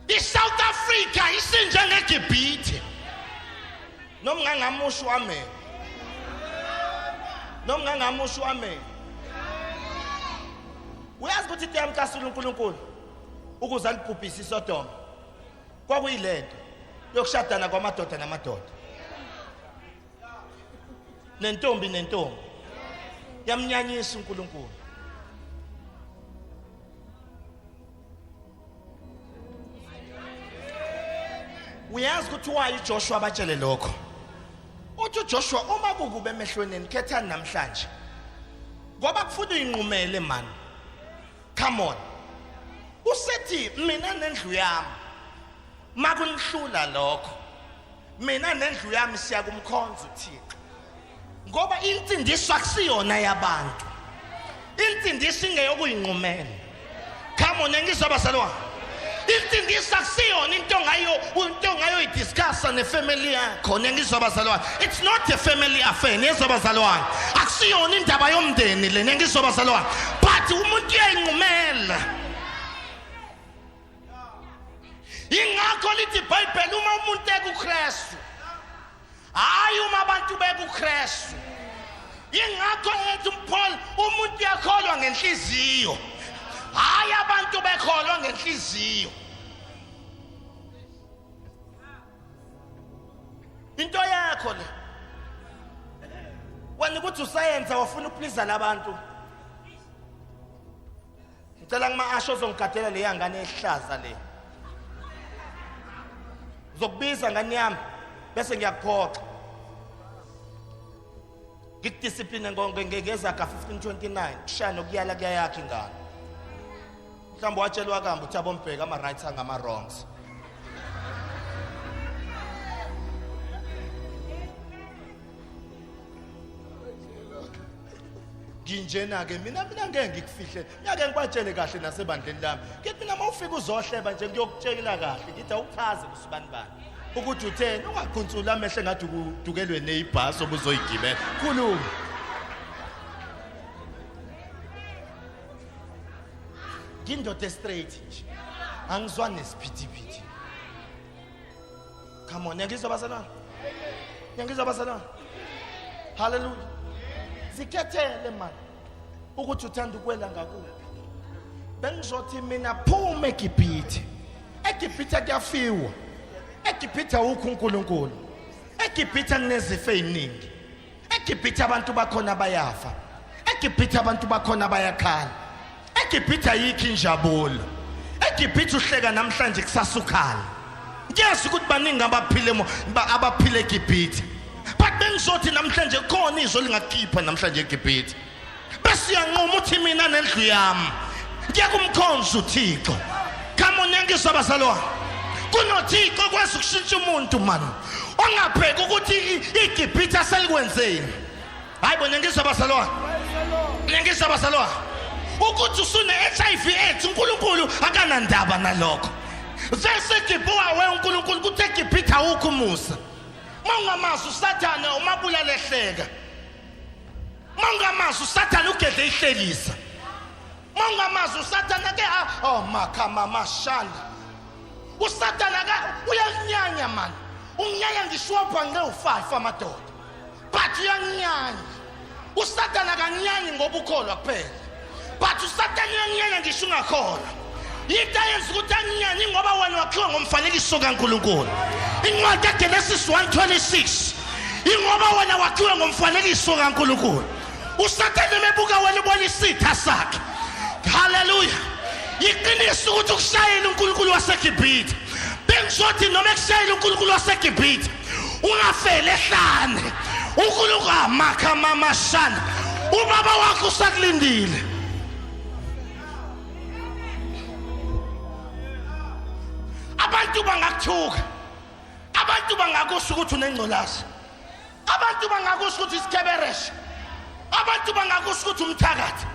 ISouth Africa isinjengeGibhithe. Noma ngangamusho amen. Noma ngangamusho amen. Uyazi ukuthi into yamcasula uNkulunkulu ukuze alibhubhise iSodoma kwakuyilento yokushadana kwamadoda namadoda nentombi nentombi yamnyanyisa uNkulunkulu. Uyazi ukuthi wayi uJoshua abatshele lokho. Uthi uJoshua uma kukube emehlweni enu khethani namhlanje. Ngoba kufuna uyinqumele man. Come on. Usethi mina nendlu yami makunihlula lokho. Mina nendlu yami siyakumkhonza uThixo. Ngoba insindiso akusiyona yabantu. Insindiso ingeyokuyinqumela. Come on, ngizwa bazalwane. Insindiso akusiyona into ngayo into ngayo idiscussa nefamily yakho. Ngizwa bazalwane. It's not a family affair. Ngizwa bazalwane. Akusiyona indaba yomndeni le. Ngizwa bazalwane. But umuntu uyayinqumela. Ingakho lithi iBhayibheli uma umuntu ekuKristu hayi uma abantu bekuKristu. Ingakho ethi uPaul umuntu uyakholwa ngenhliziyo hayi abantu bekholwa ngenhliziyo. Into yakho le wena ukuthi usayenza wafuna ukupliza labantu. Ngicela kuma asho ozongigadela leya ngane ehlaza le. Ngizokubiza ngane yami bese ngiyakuphoxa. Ngikudiscipline ngezaga 1529 kushaya nokuyala kuyayakha ingane. Mhlawumbe watshelwa kambe uthi abombheka ama rights angama wrongs. Nginjena-ke mina mina ngeke ngikufihle ngeke ngibatshele kahle nasebandleni lami ngithi mina uma ufika uzohleba nje ngiyokutshela kahle ngithi awuchaze kusibani bani ukuthi utheni ungagqunsuli amehlo engathi udukelwe neyibhasi obuzoyigibela khuluma ngindoda straight nje angizwani nesiphithiphithi. Come on, niyangizwa bazalwane? Niyangizwa bazalwane? Hallelujah. Zikhethele man ukuthi uthanda ukwela ngakuphi. Bengizothi mina phuma eGibhithe. EGibhithe kuyafiwa. EGibhithe awukho uNkulunkulu. EGibhithe kunezifo eziningi. EGibhithe abantu bakhona bayafa. EGibhithe abantu bakhona bayakhala. EGibhithe ayikho injabulo. EGibhithe uhleka namhlanje kusasa ukhala. Ngiyazi ukuthi baningi abaphile abaphile eGibhithe. But bengizothi namhlanje khona izwi lingakhipha namhlanje eGibhithe. Bese uyanquma uthi mina nendlu yami ngiyakumkhonza uThixo. Come on ngizwa bazalwane. KunoThixo okwazi ukushintsha umuntu man. Ongabheki ukuthi iGibhithe selikwenzeni. Hayi bona ngizwa bazalwane. Ngizwa bazalwane. Ukuthi usune HIV AIDS uNkulunkulu akanandaba nalokho. Vese Gibhowa we uNkulunkulu kuthi eGibhithe awukho umusa. Mawungamazi uSathane umabulala ehleka. Mawungamazi uSathane ugedle ihlekisa. Mawungamazi uSathane ke oh makhama mashanda. USathane ke uyakunyanya man. Unginyanya ngisho wabhanqe u5 amadoda. But uyakunyanya. USathane akanyanyi ngoba ukholwa kuphela. But uSathane uyakunyanya ngisho ungakholwa. Into ayenza ukuthi anginyanyi ngoba wena wakhiwa ngomfanekiso kaNkulunkulu. Incwadi kaGenesis 1:26 ingoba wena wakhiwe ngomfanekiso kaNkulunkulu. USathane mebuka wena ubona isitha sakhe. Haleluya. Iqiniso ukuthi ukushayela uNkulunkulu waseGibhithe. Bengizothi noma ekushayela uNkulunkulu waseGibhithe ungafeli ehlane. uNkulunkulu amakha mamashana. Ubaba wakho usakulindile. Abantu bangakuthuka, abantu bangakusho ukuthi unengculazi, abantu bangakusho ukuthi isikhebereshe, abantu bangakusho ukuthi umthakathi,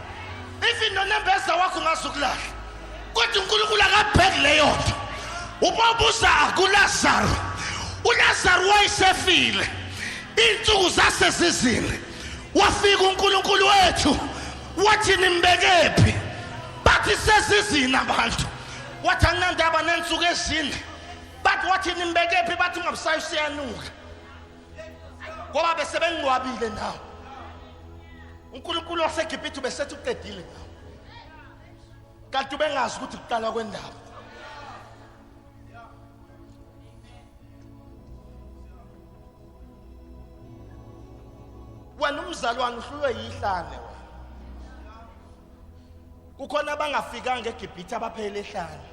even nonembeza wakho ungazukulahla, kodwa uNkulunkulu akabheki leyo nto. Ubabuza kuLazaro, uLazaro wayesefile, iy'nsuku zasezizini. Wafika uNkulunkulu wethu wathi nimbekephi? Bathi sezizini abantu. Wathi anginandaba nensuku ezine. Bathi wathi nimbekephi? Bathi ungabusayi usiyanuka, ngoba bese bengcwabile nawo. uNkulunkulu waseGibhithe ubesethi uqedile ngawo, kanti ubengazi ukuthi kuqala kwendaba. Wena umzalwane uhlulwe yihlane wena. Kukhona abangafikanga eGibhithe abaphele ehlane,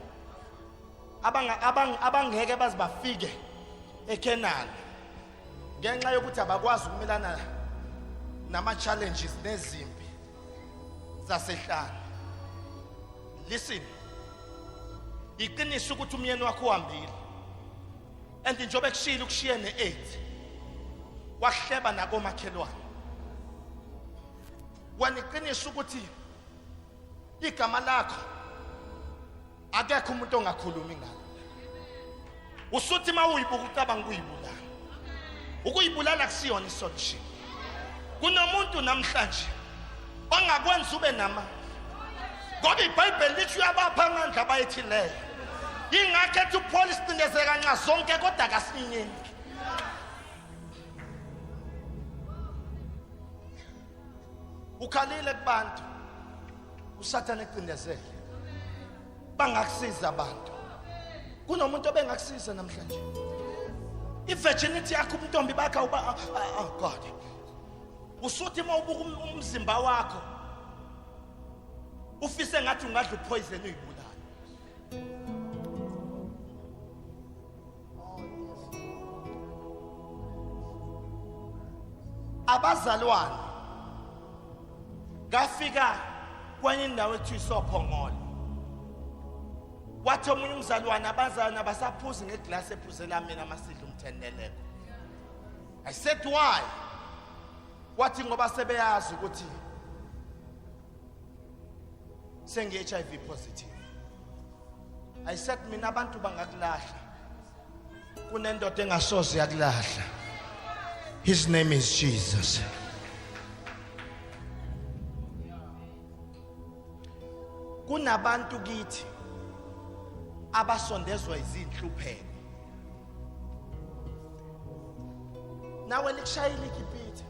abangeke baze bafike eKenani ngenxa yokuthi abakwazi ukumelana nama-challenges nezimpi zasehlane. Listen, iqiniso ukuthi umyeni wakho uhambile, and njengoba ekushiyile ukushiye ne-AIDS, wahleba nakomakhelwane. Wena iqiniso ukuthi igama lakho akekho umuntu ongakhulumi ngalo. Usuthi uma uyibuka ucabanga ukuyibulala. Ukuyibulala kusiyona isolution. Kunomuntu namhlanje ongakwenza ube namandla, ngoba iBhayibheli lithi uyabapha amandla abayithileyo. Ingakho ethi uPaul sicindezeka nxa zonke kodwa kasinyengi. Ukhalile kubantu, uSathane ecindezele, bangakusiza abantu. Kunomuntu obengakusiza namhlanje. I-virginity yakho, ubuntombi bakho, uba oh God, usuthi uma ubuka umzimba wakho ufise ngathi ungadla upoison uyibulala. Abazalwane ngafika kwenye indawo ekuthiwa iSophongolo, wathi omunye umzalwane abazalwane abasaphuzi ngeglasi ephuzela mina masidla umthendeleko. I said why? Wathi ngoba sebeyazi ukuthi sengi-HIV positive. I said mina abantu bangakulahla, kunendoda engasoze yakulahla. His name is Jesus. Kunabantu kithi abasondezwa izinhlupheko. Nawe likushayile iGibhithe,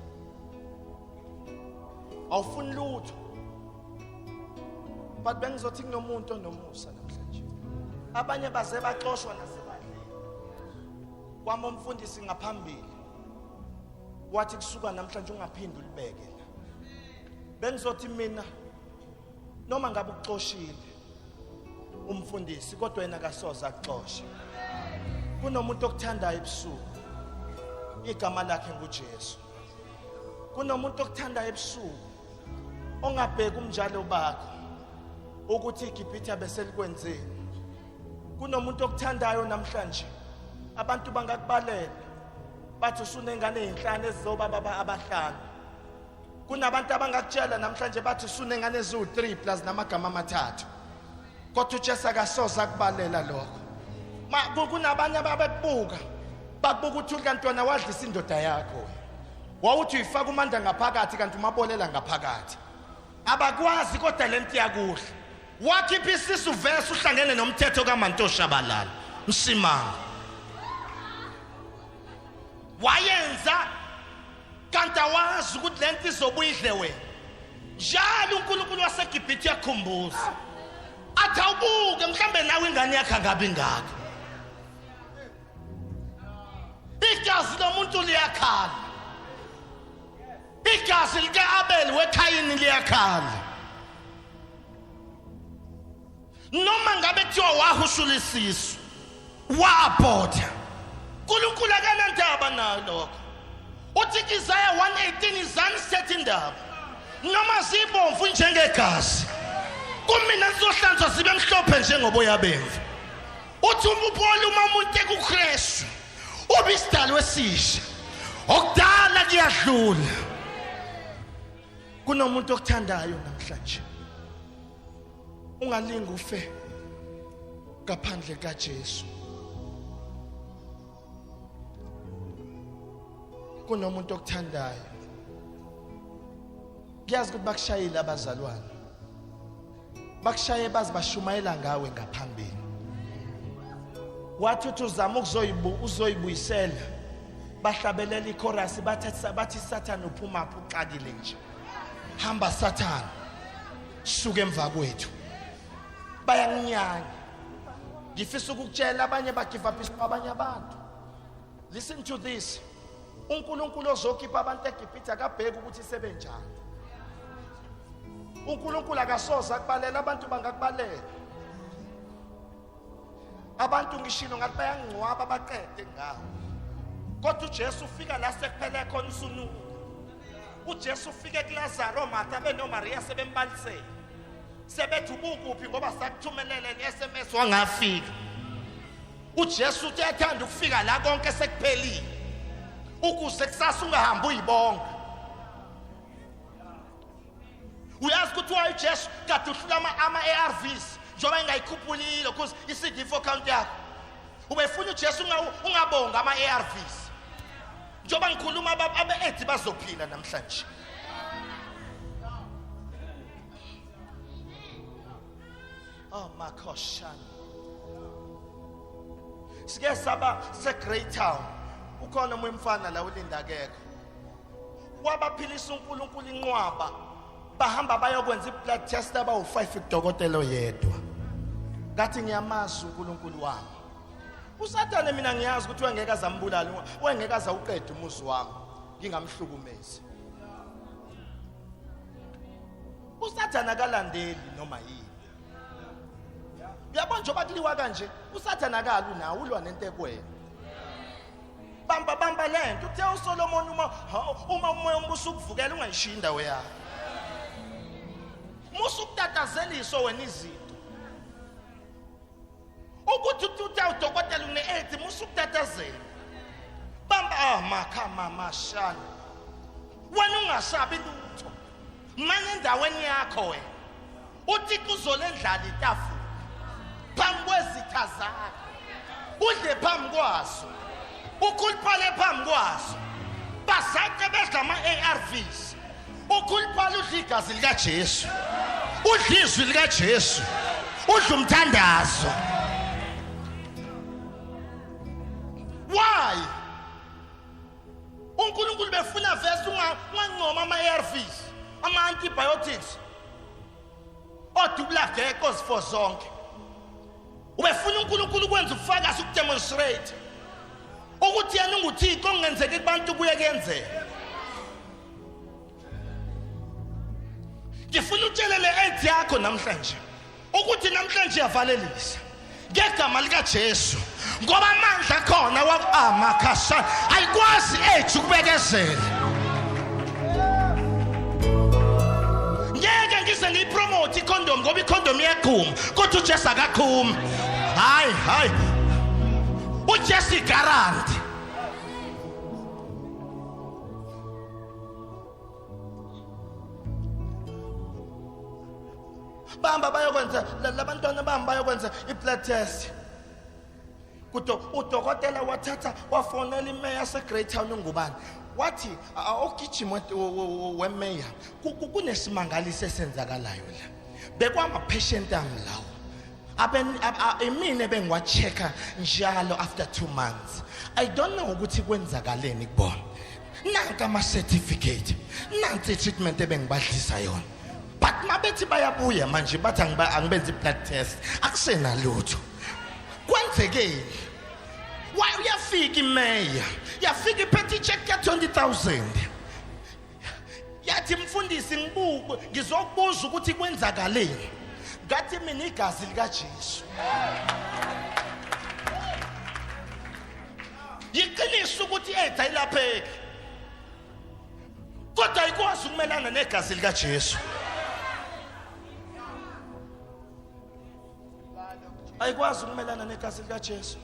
awufuni lutho, but bengizothi kunomuntu onomusa namhlanje. Abanye baze baxoshwa nasebandleni. Kwami umfundisi ngaphambili wathi kusuka namhlanje ungaphindi ulibeke la. Bengizothi mina noma ngabe ukuxoshile umfundisi, kodwa yena akasoze akuxoshe. Kunomuntu okuthandayo ebusuku, igama lakhe nguJesu. Kunomuntu okuthandayo ebusuku ongabheki umnjalo bakho ukuthi iGibhithe beselikwenzeni. Kunomuntu okuthandayo namhlanje, abantu bangakubalela bathi usunengane ezinhlanu ezizobaba abahlanu. Kunabantu abangakutshela namhlanje bathi usunengane eziwu-3 plus namagama amathathu, kodwa uJesu akasoze akubalela lokho. Kunabanye ababebuka bakubuka uthi kanti wena wadlisa indoda yakho, wawuthi uyifaka umanda ngaphakathi kanti umabolela ngaphakathi. Abakwazi kodwa lento yakuhle. Wakhipha isisu verse uhlangene nomthetho kaMantoshabalala Msimanga, wayenza kanti awazi ukuthi lento izobuya idle wena. Njalo uNkulunkulu waseGibhithe uyakhumbuza athi awubuke, mhlambe nawe ingane yakho angabi ngaka. Igazi lomuntu liyakhala, igazi lika-Abel weKhayini liyakhala. Noma ngabe kuthiwa wahushula isisu wa-abhotha, uNkulunkulu akanandaba nayo lokho. Uthi Isaya 1:18, izani sithethe indaba, noma zibomvu njengegazi, kumina zizohlanzwa zibe mhlophe njengoboya bemvu. Uthi uPaul uma umuntu ekuKristu uba isidalwa esisha, okudala kuyadlula. Kunomuntu okuthandayo namhlanje, ungalingi ufe ngaphandle kaJesu. Kunomuntu okuthandayo. Ngiyazi ukuthi bakushayile abazalwane, bakushaye bazi bashumayela ngawe ngaphambili, wathi uthi uzama uzoyibuyisela, bahlabelela ichorus, bathi Sathane uphuma phi, uxakile nje, hamba Sathane, suka emva kwethu. Bayanginyanya. Ngifisa ukukutshela, abanye bagive up abanye abantu. Listen to this, uNkulunkulu ozokhipha abantu eGibhithe akabheki ukuthi sebenjani. uNkulunkulu akasoze akubalela, abantu bangakubalela. Abantu ngishilo ngathi bayangcwaba baqede ngawo, kodwa uJesu ufika la sekuphele khona usunuka. uJesu ufike kuLazaro, Martha benoMaria sebembalisele, sebethi ubukuphi ngoba sakuthumelele ne-SMS wangafika. uJesu uthi uyathanda ukufika la konke sekuphelile, ukuze kusasa ungahambi uyibonga. Uyazi ukuthi waye uJesu kade uhlula ama-ARVs njengoba engayikhuphulile because i-CD4 count yakho. Ubefuna uJesu ungabonga ama-ARVs. Njengoba ngikhuluma abe-AIDS bazophila namhlanje. Oh makoshana. Sike saba se Great Town. Ukhona omunye umfana la ulinda akekho. Wabaphilisa uNkulunkulu inqwaba. Bahamba bayokwenza i-blood test abawu-5 kudokotela oyedwa. Ngathi ngiyamazi uNkulunkulu wami. USathane mina ngiyazi ukuthi wengeke azambulala, wengeke azawuqeda umuzi wami, ngingamhlukumezi. uSathane akalandeli noma yini. Uyabona njengoba kuliwa kanje, uSathane akalwi nawe, ulwa nento ekwena. Bamba bamba lento. Uthe uSolomon uma umoya ombuso ukuvukela ungayishiyi indawo yakho. Musa ukutatazeliswa wena izinto. Ukuthi uthi udokotela une-AIDS, musa ukutatazela. Bamba makha mama shana. Wena ungasabi lutho. Mane endaweni yakho wena. uThixo uzolendlala itafula phambi kwezitha zakho, udle phambi kwazo, ukhuluphale phambi kwazo, bazace bedla ama-ARVs. Ukhuluphale, udla igazi likaJesu, udla izwi likaJesu, udla umthandazo. Why? uNkulunkulu befuna vese ungancoma ama-ARVs, ama-antibiotics, odubula geko zifo zonke. Ubefuna uNkulunkulu ukwenza ubufakazi, ukudemonstrate ukuthi yena unguThixo, okungenzeki kubantu kuye kuyenzeka. Ngifuna utshele le AIDS yakho namhlanje ukuthi namhlanje iyavalelisa ngegama likaJesu, ngoba amandla akhona amakhasha ayikwazi AIDS ukubekezela. Ngeke ngize ngiyipromote icondom ngoba icondom iyaqhuma, kodwa uJesu akaqhumi. Hayi hayi, uJesu igaranti. Bamba bayokwenza labantwana, bamba bayokwenza i-blood test. Kudo udokotela wathatha wafonela imeya yase-Great Town, ungubani, wathi ogijima wemeya, kunesimangaliso esenzakalayo la, bekwama-patient ami lawo, imina bengiwa-check-a njalo after 2 months. I don't know ukuthi kwenzakaleni kubona. Nanka ama-certificate, nansi i-treatment ebengibadlisa yona, but mabethi bayabuya manje bathi angibenzi i-blood test, akusenalutho. Kwenzekeni? Why uyafika imeya, yafika iphethe i-check ka-20 000, yathi, "Mfundisi, ngibuke ngizokubuza ukuthi kwenzakaleni." Ngathi mina, igazi likaJesu. Yiqiniso ukuthi i-AIDS ayilapheki, kodwa ayikwazi ukumelana negazi likaJesu. Ayikwazi ukumelana negazi likaJesu.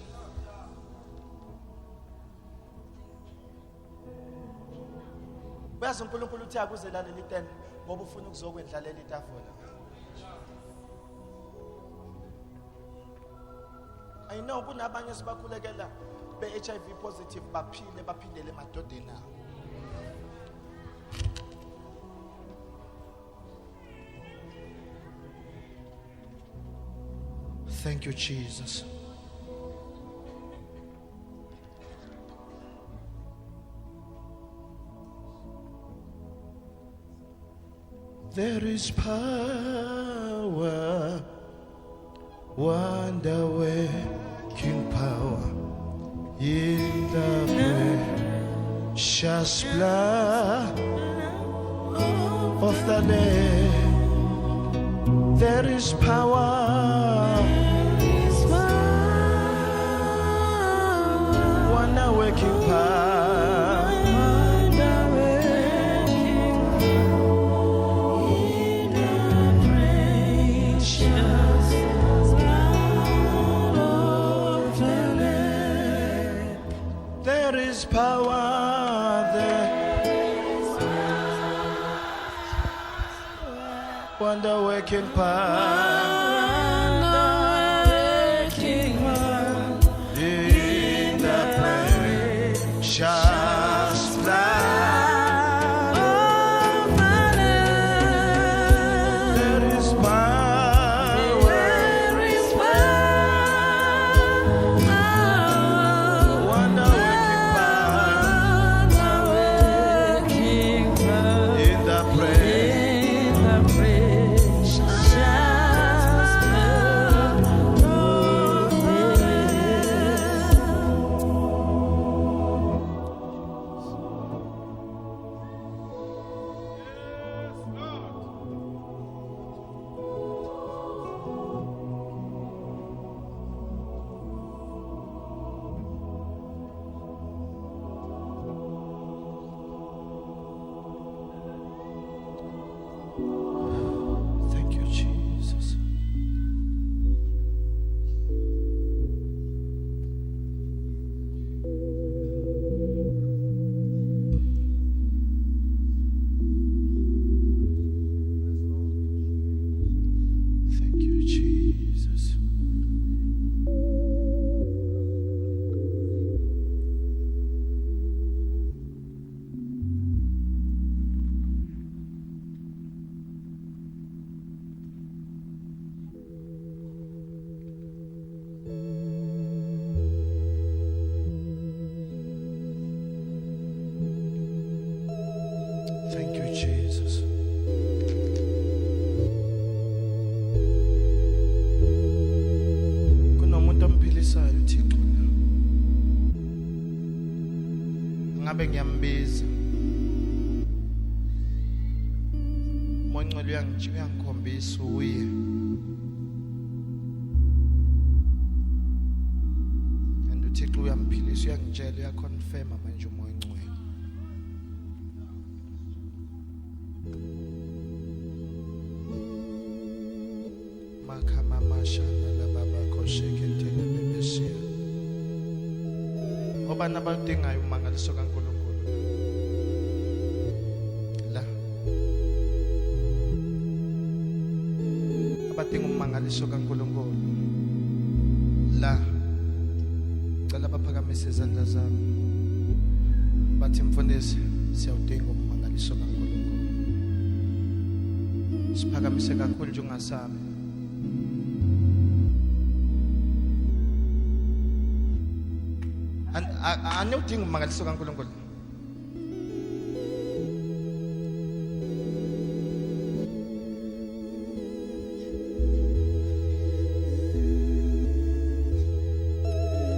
Uyazi uNkulunkulu uthi akuze laleli tende ngoba ufuna ukuzokwendlalela itafula. I know kunabanye sibakhulekela be-HIV positive baphile baphindele emadodeni abo. Thank you, Jesus. There is power, wonder working power in the precious blood of the Lamb. There is power, wonder working power. There is power there. Wonder working power in the precious blood. There is power, wonder working power in the precious. Thank you, Jesus. Thank you, Jesus. Thank you, Jesus. Kunomuntu omphilisayo uThixo la. Ngabe ngiyambiza. Moncwele uyangikhombisa uye. And uThixo uyamphilisa, uyangitshela, uyaconfirma manje uMoya oNgcwele. Makhama mashana lababa khosheketele bebeshiya. Obani abawudingayo ummangaliso kaNkulunkulu la? Abadinga ummangaliso kaNkulunkulu la, cela baphakamise izandla zabo bathi, mfundisi, siyawudinga ummangaliso kaNkulunkulu. Siphakamise kakhulu nje, ungasabi. Aniwudinga ummangaliso kaNkulunkulu?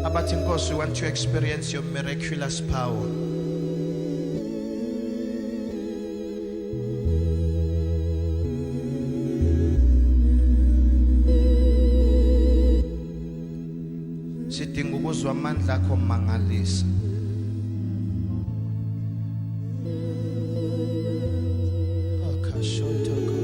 Abathi, Nkosi, we want to experience your miraculous power. Sidinga ukuzwa amandla akho mangalisa. Akashotaka.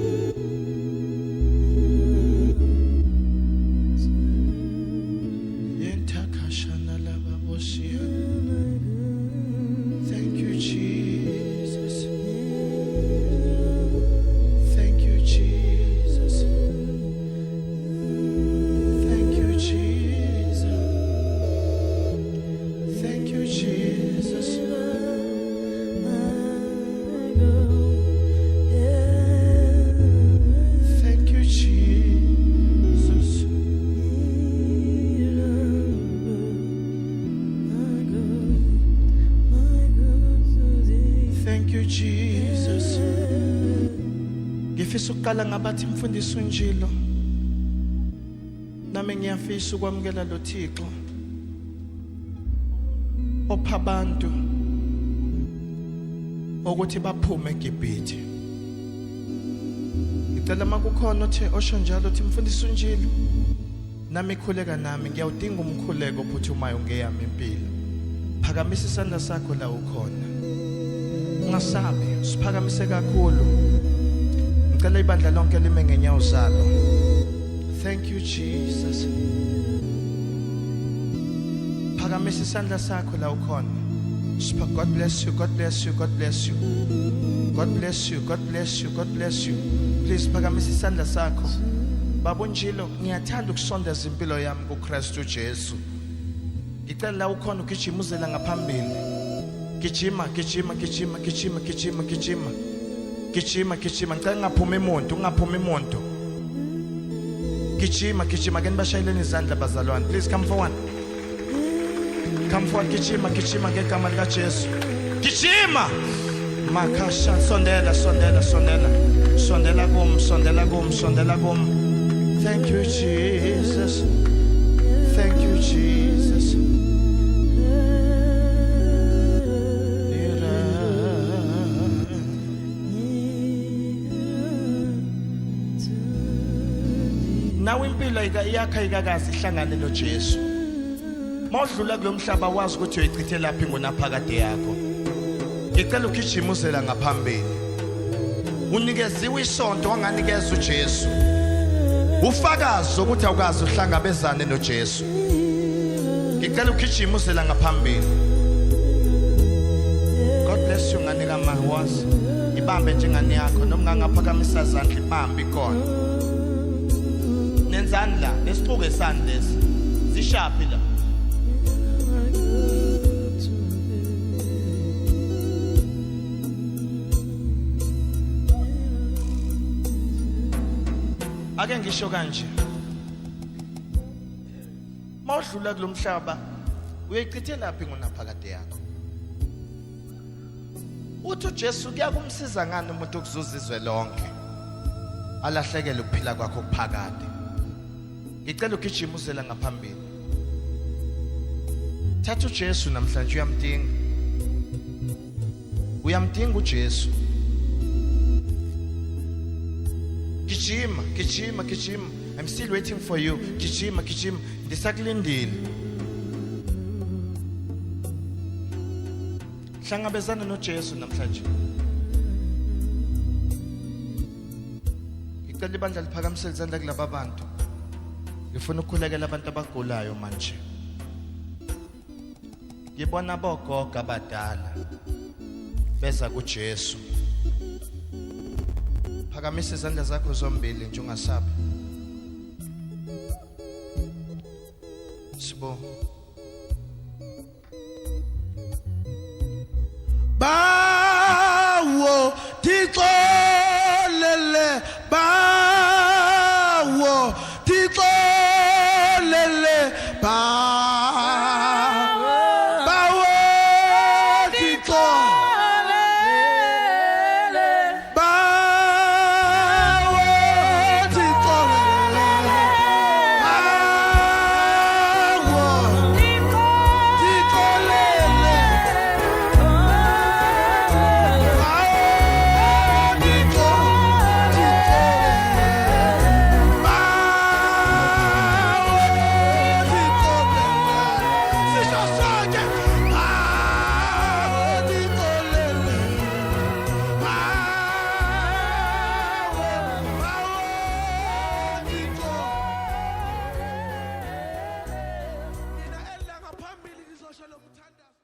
Ngifisa ukuqala ngabathi mfundisi uNjilo, nami ngiyafisa ukwamukela lo Thixo opha abantu ukuthi baphume eGibhithe. Ngicela makukhona othe osho njalo uthi mfundisi uNjilo, nami khuleka nami, ngiyawudinga umkhuleko ophuthumayo ngeyami impilo. Phakamisa isandla sakho la ukhona, ungasabi, siphakamise kakhulu. Ngicela ibandla lonke lime ngenyawo zalo. Thank you Jesus. Phakamisa isandla sakho la ukhona. God bless you, God bless you, God bless you, God bless you, God bless you, God bless you. Please phakamisa isandla sakho. Baba uNjilo, ngiyathanda ukusondeza impilo yami kuKristu Jesu. Ngicela la ukhona ugijima uzela ngaphambili. Gijima, gijima, gijima, gijima, gijima, gijima, gijima, gijima. Ngicela ungaphumi umuntu, ungaphumi umuntu. Gijima, gijima. Ke nibashayeleni izandla bazalwane. Please come forward, come forward. Gijima, gijima ngegama lika Jesu. Gijima. Makasha, sondela, sondela, sondela, sondela kum, sondela kum, sondela kum. Thank you Jesus. Thank you Jesus. Nawe impilo yakho ayikakaze ihlangane noJesu. Mawudlula kulo mhlaba wazi ukuthi uyoyichithelaphi ngonaphakade yakho. Ngicela ugijima uzela ngaphambili. Unikeziwe isonto wanganikeza uJesu. Ufakazi ukuthi awukazi uhlangabezane noJesu. Ngicela ugijima uzela ngaphambili. God bless you ngane kaMawazi. Ibambe njengane yakho noma ungangaphakamisa izandla, ibambe ikhona. Nenzani la? Lesixuku esani lesi? Zishaphi la? Ake ngisho kanje, mawudlula kulomhlaba uyayichithelaphi ngonaphakade yakho? Uthi uJesu kuyakumsiza ngani umuntu ukuzuza izwe lonke alahlekele ukuphila kwakho kuphakade? Ngicela ugijima uzela ngaphambili. Thatha uJesu namhlanje, uyamdinga, uyamdinga uJesu. Gijima, gijima, gijima. I'm still waiting for you. Gijima, gijima, ndisakulindile. Hlangabezana noJesu namhlanje. Ngicela ibandla liphakamisele izandla kulaba bantu. Ngifuna ukukhulekela abantu abagulayo manje. Ngibona bogogo abadala beza kuJesu. Phakamisa izandla zakho zombili nje, ungasabi. Sibo. Bawo Thixo.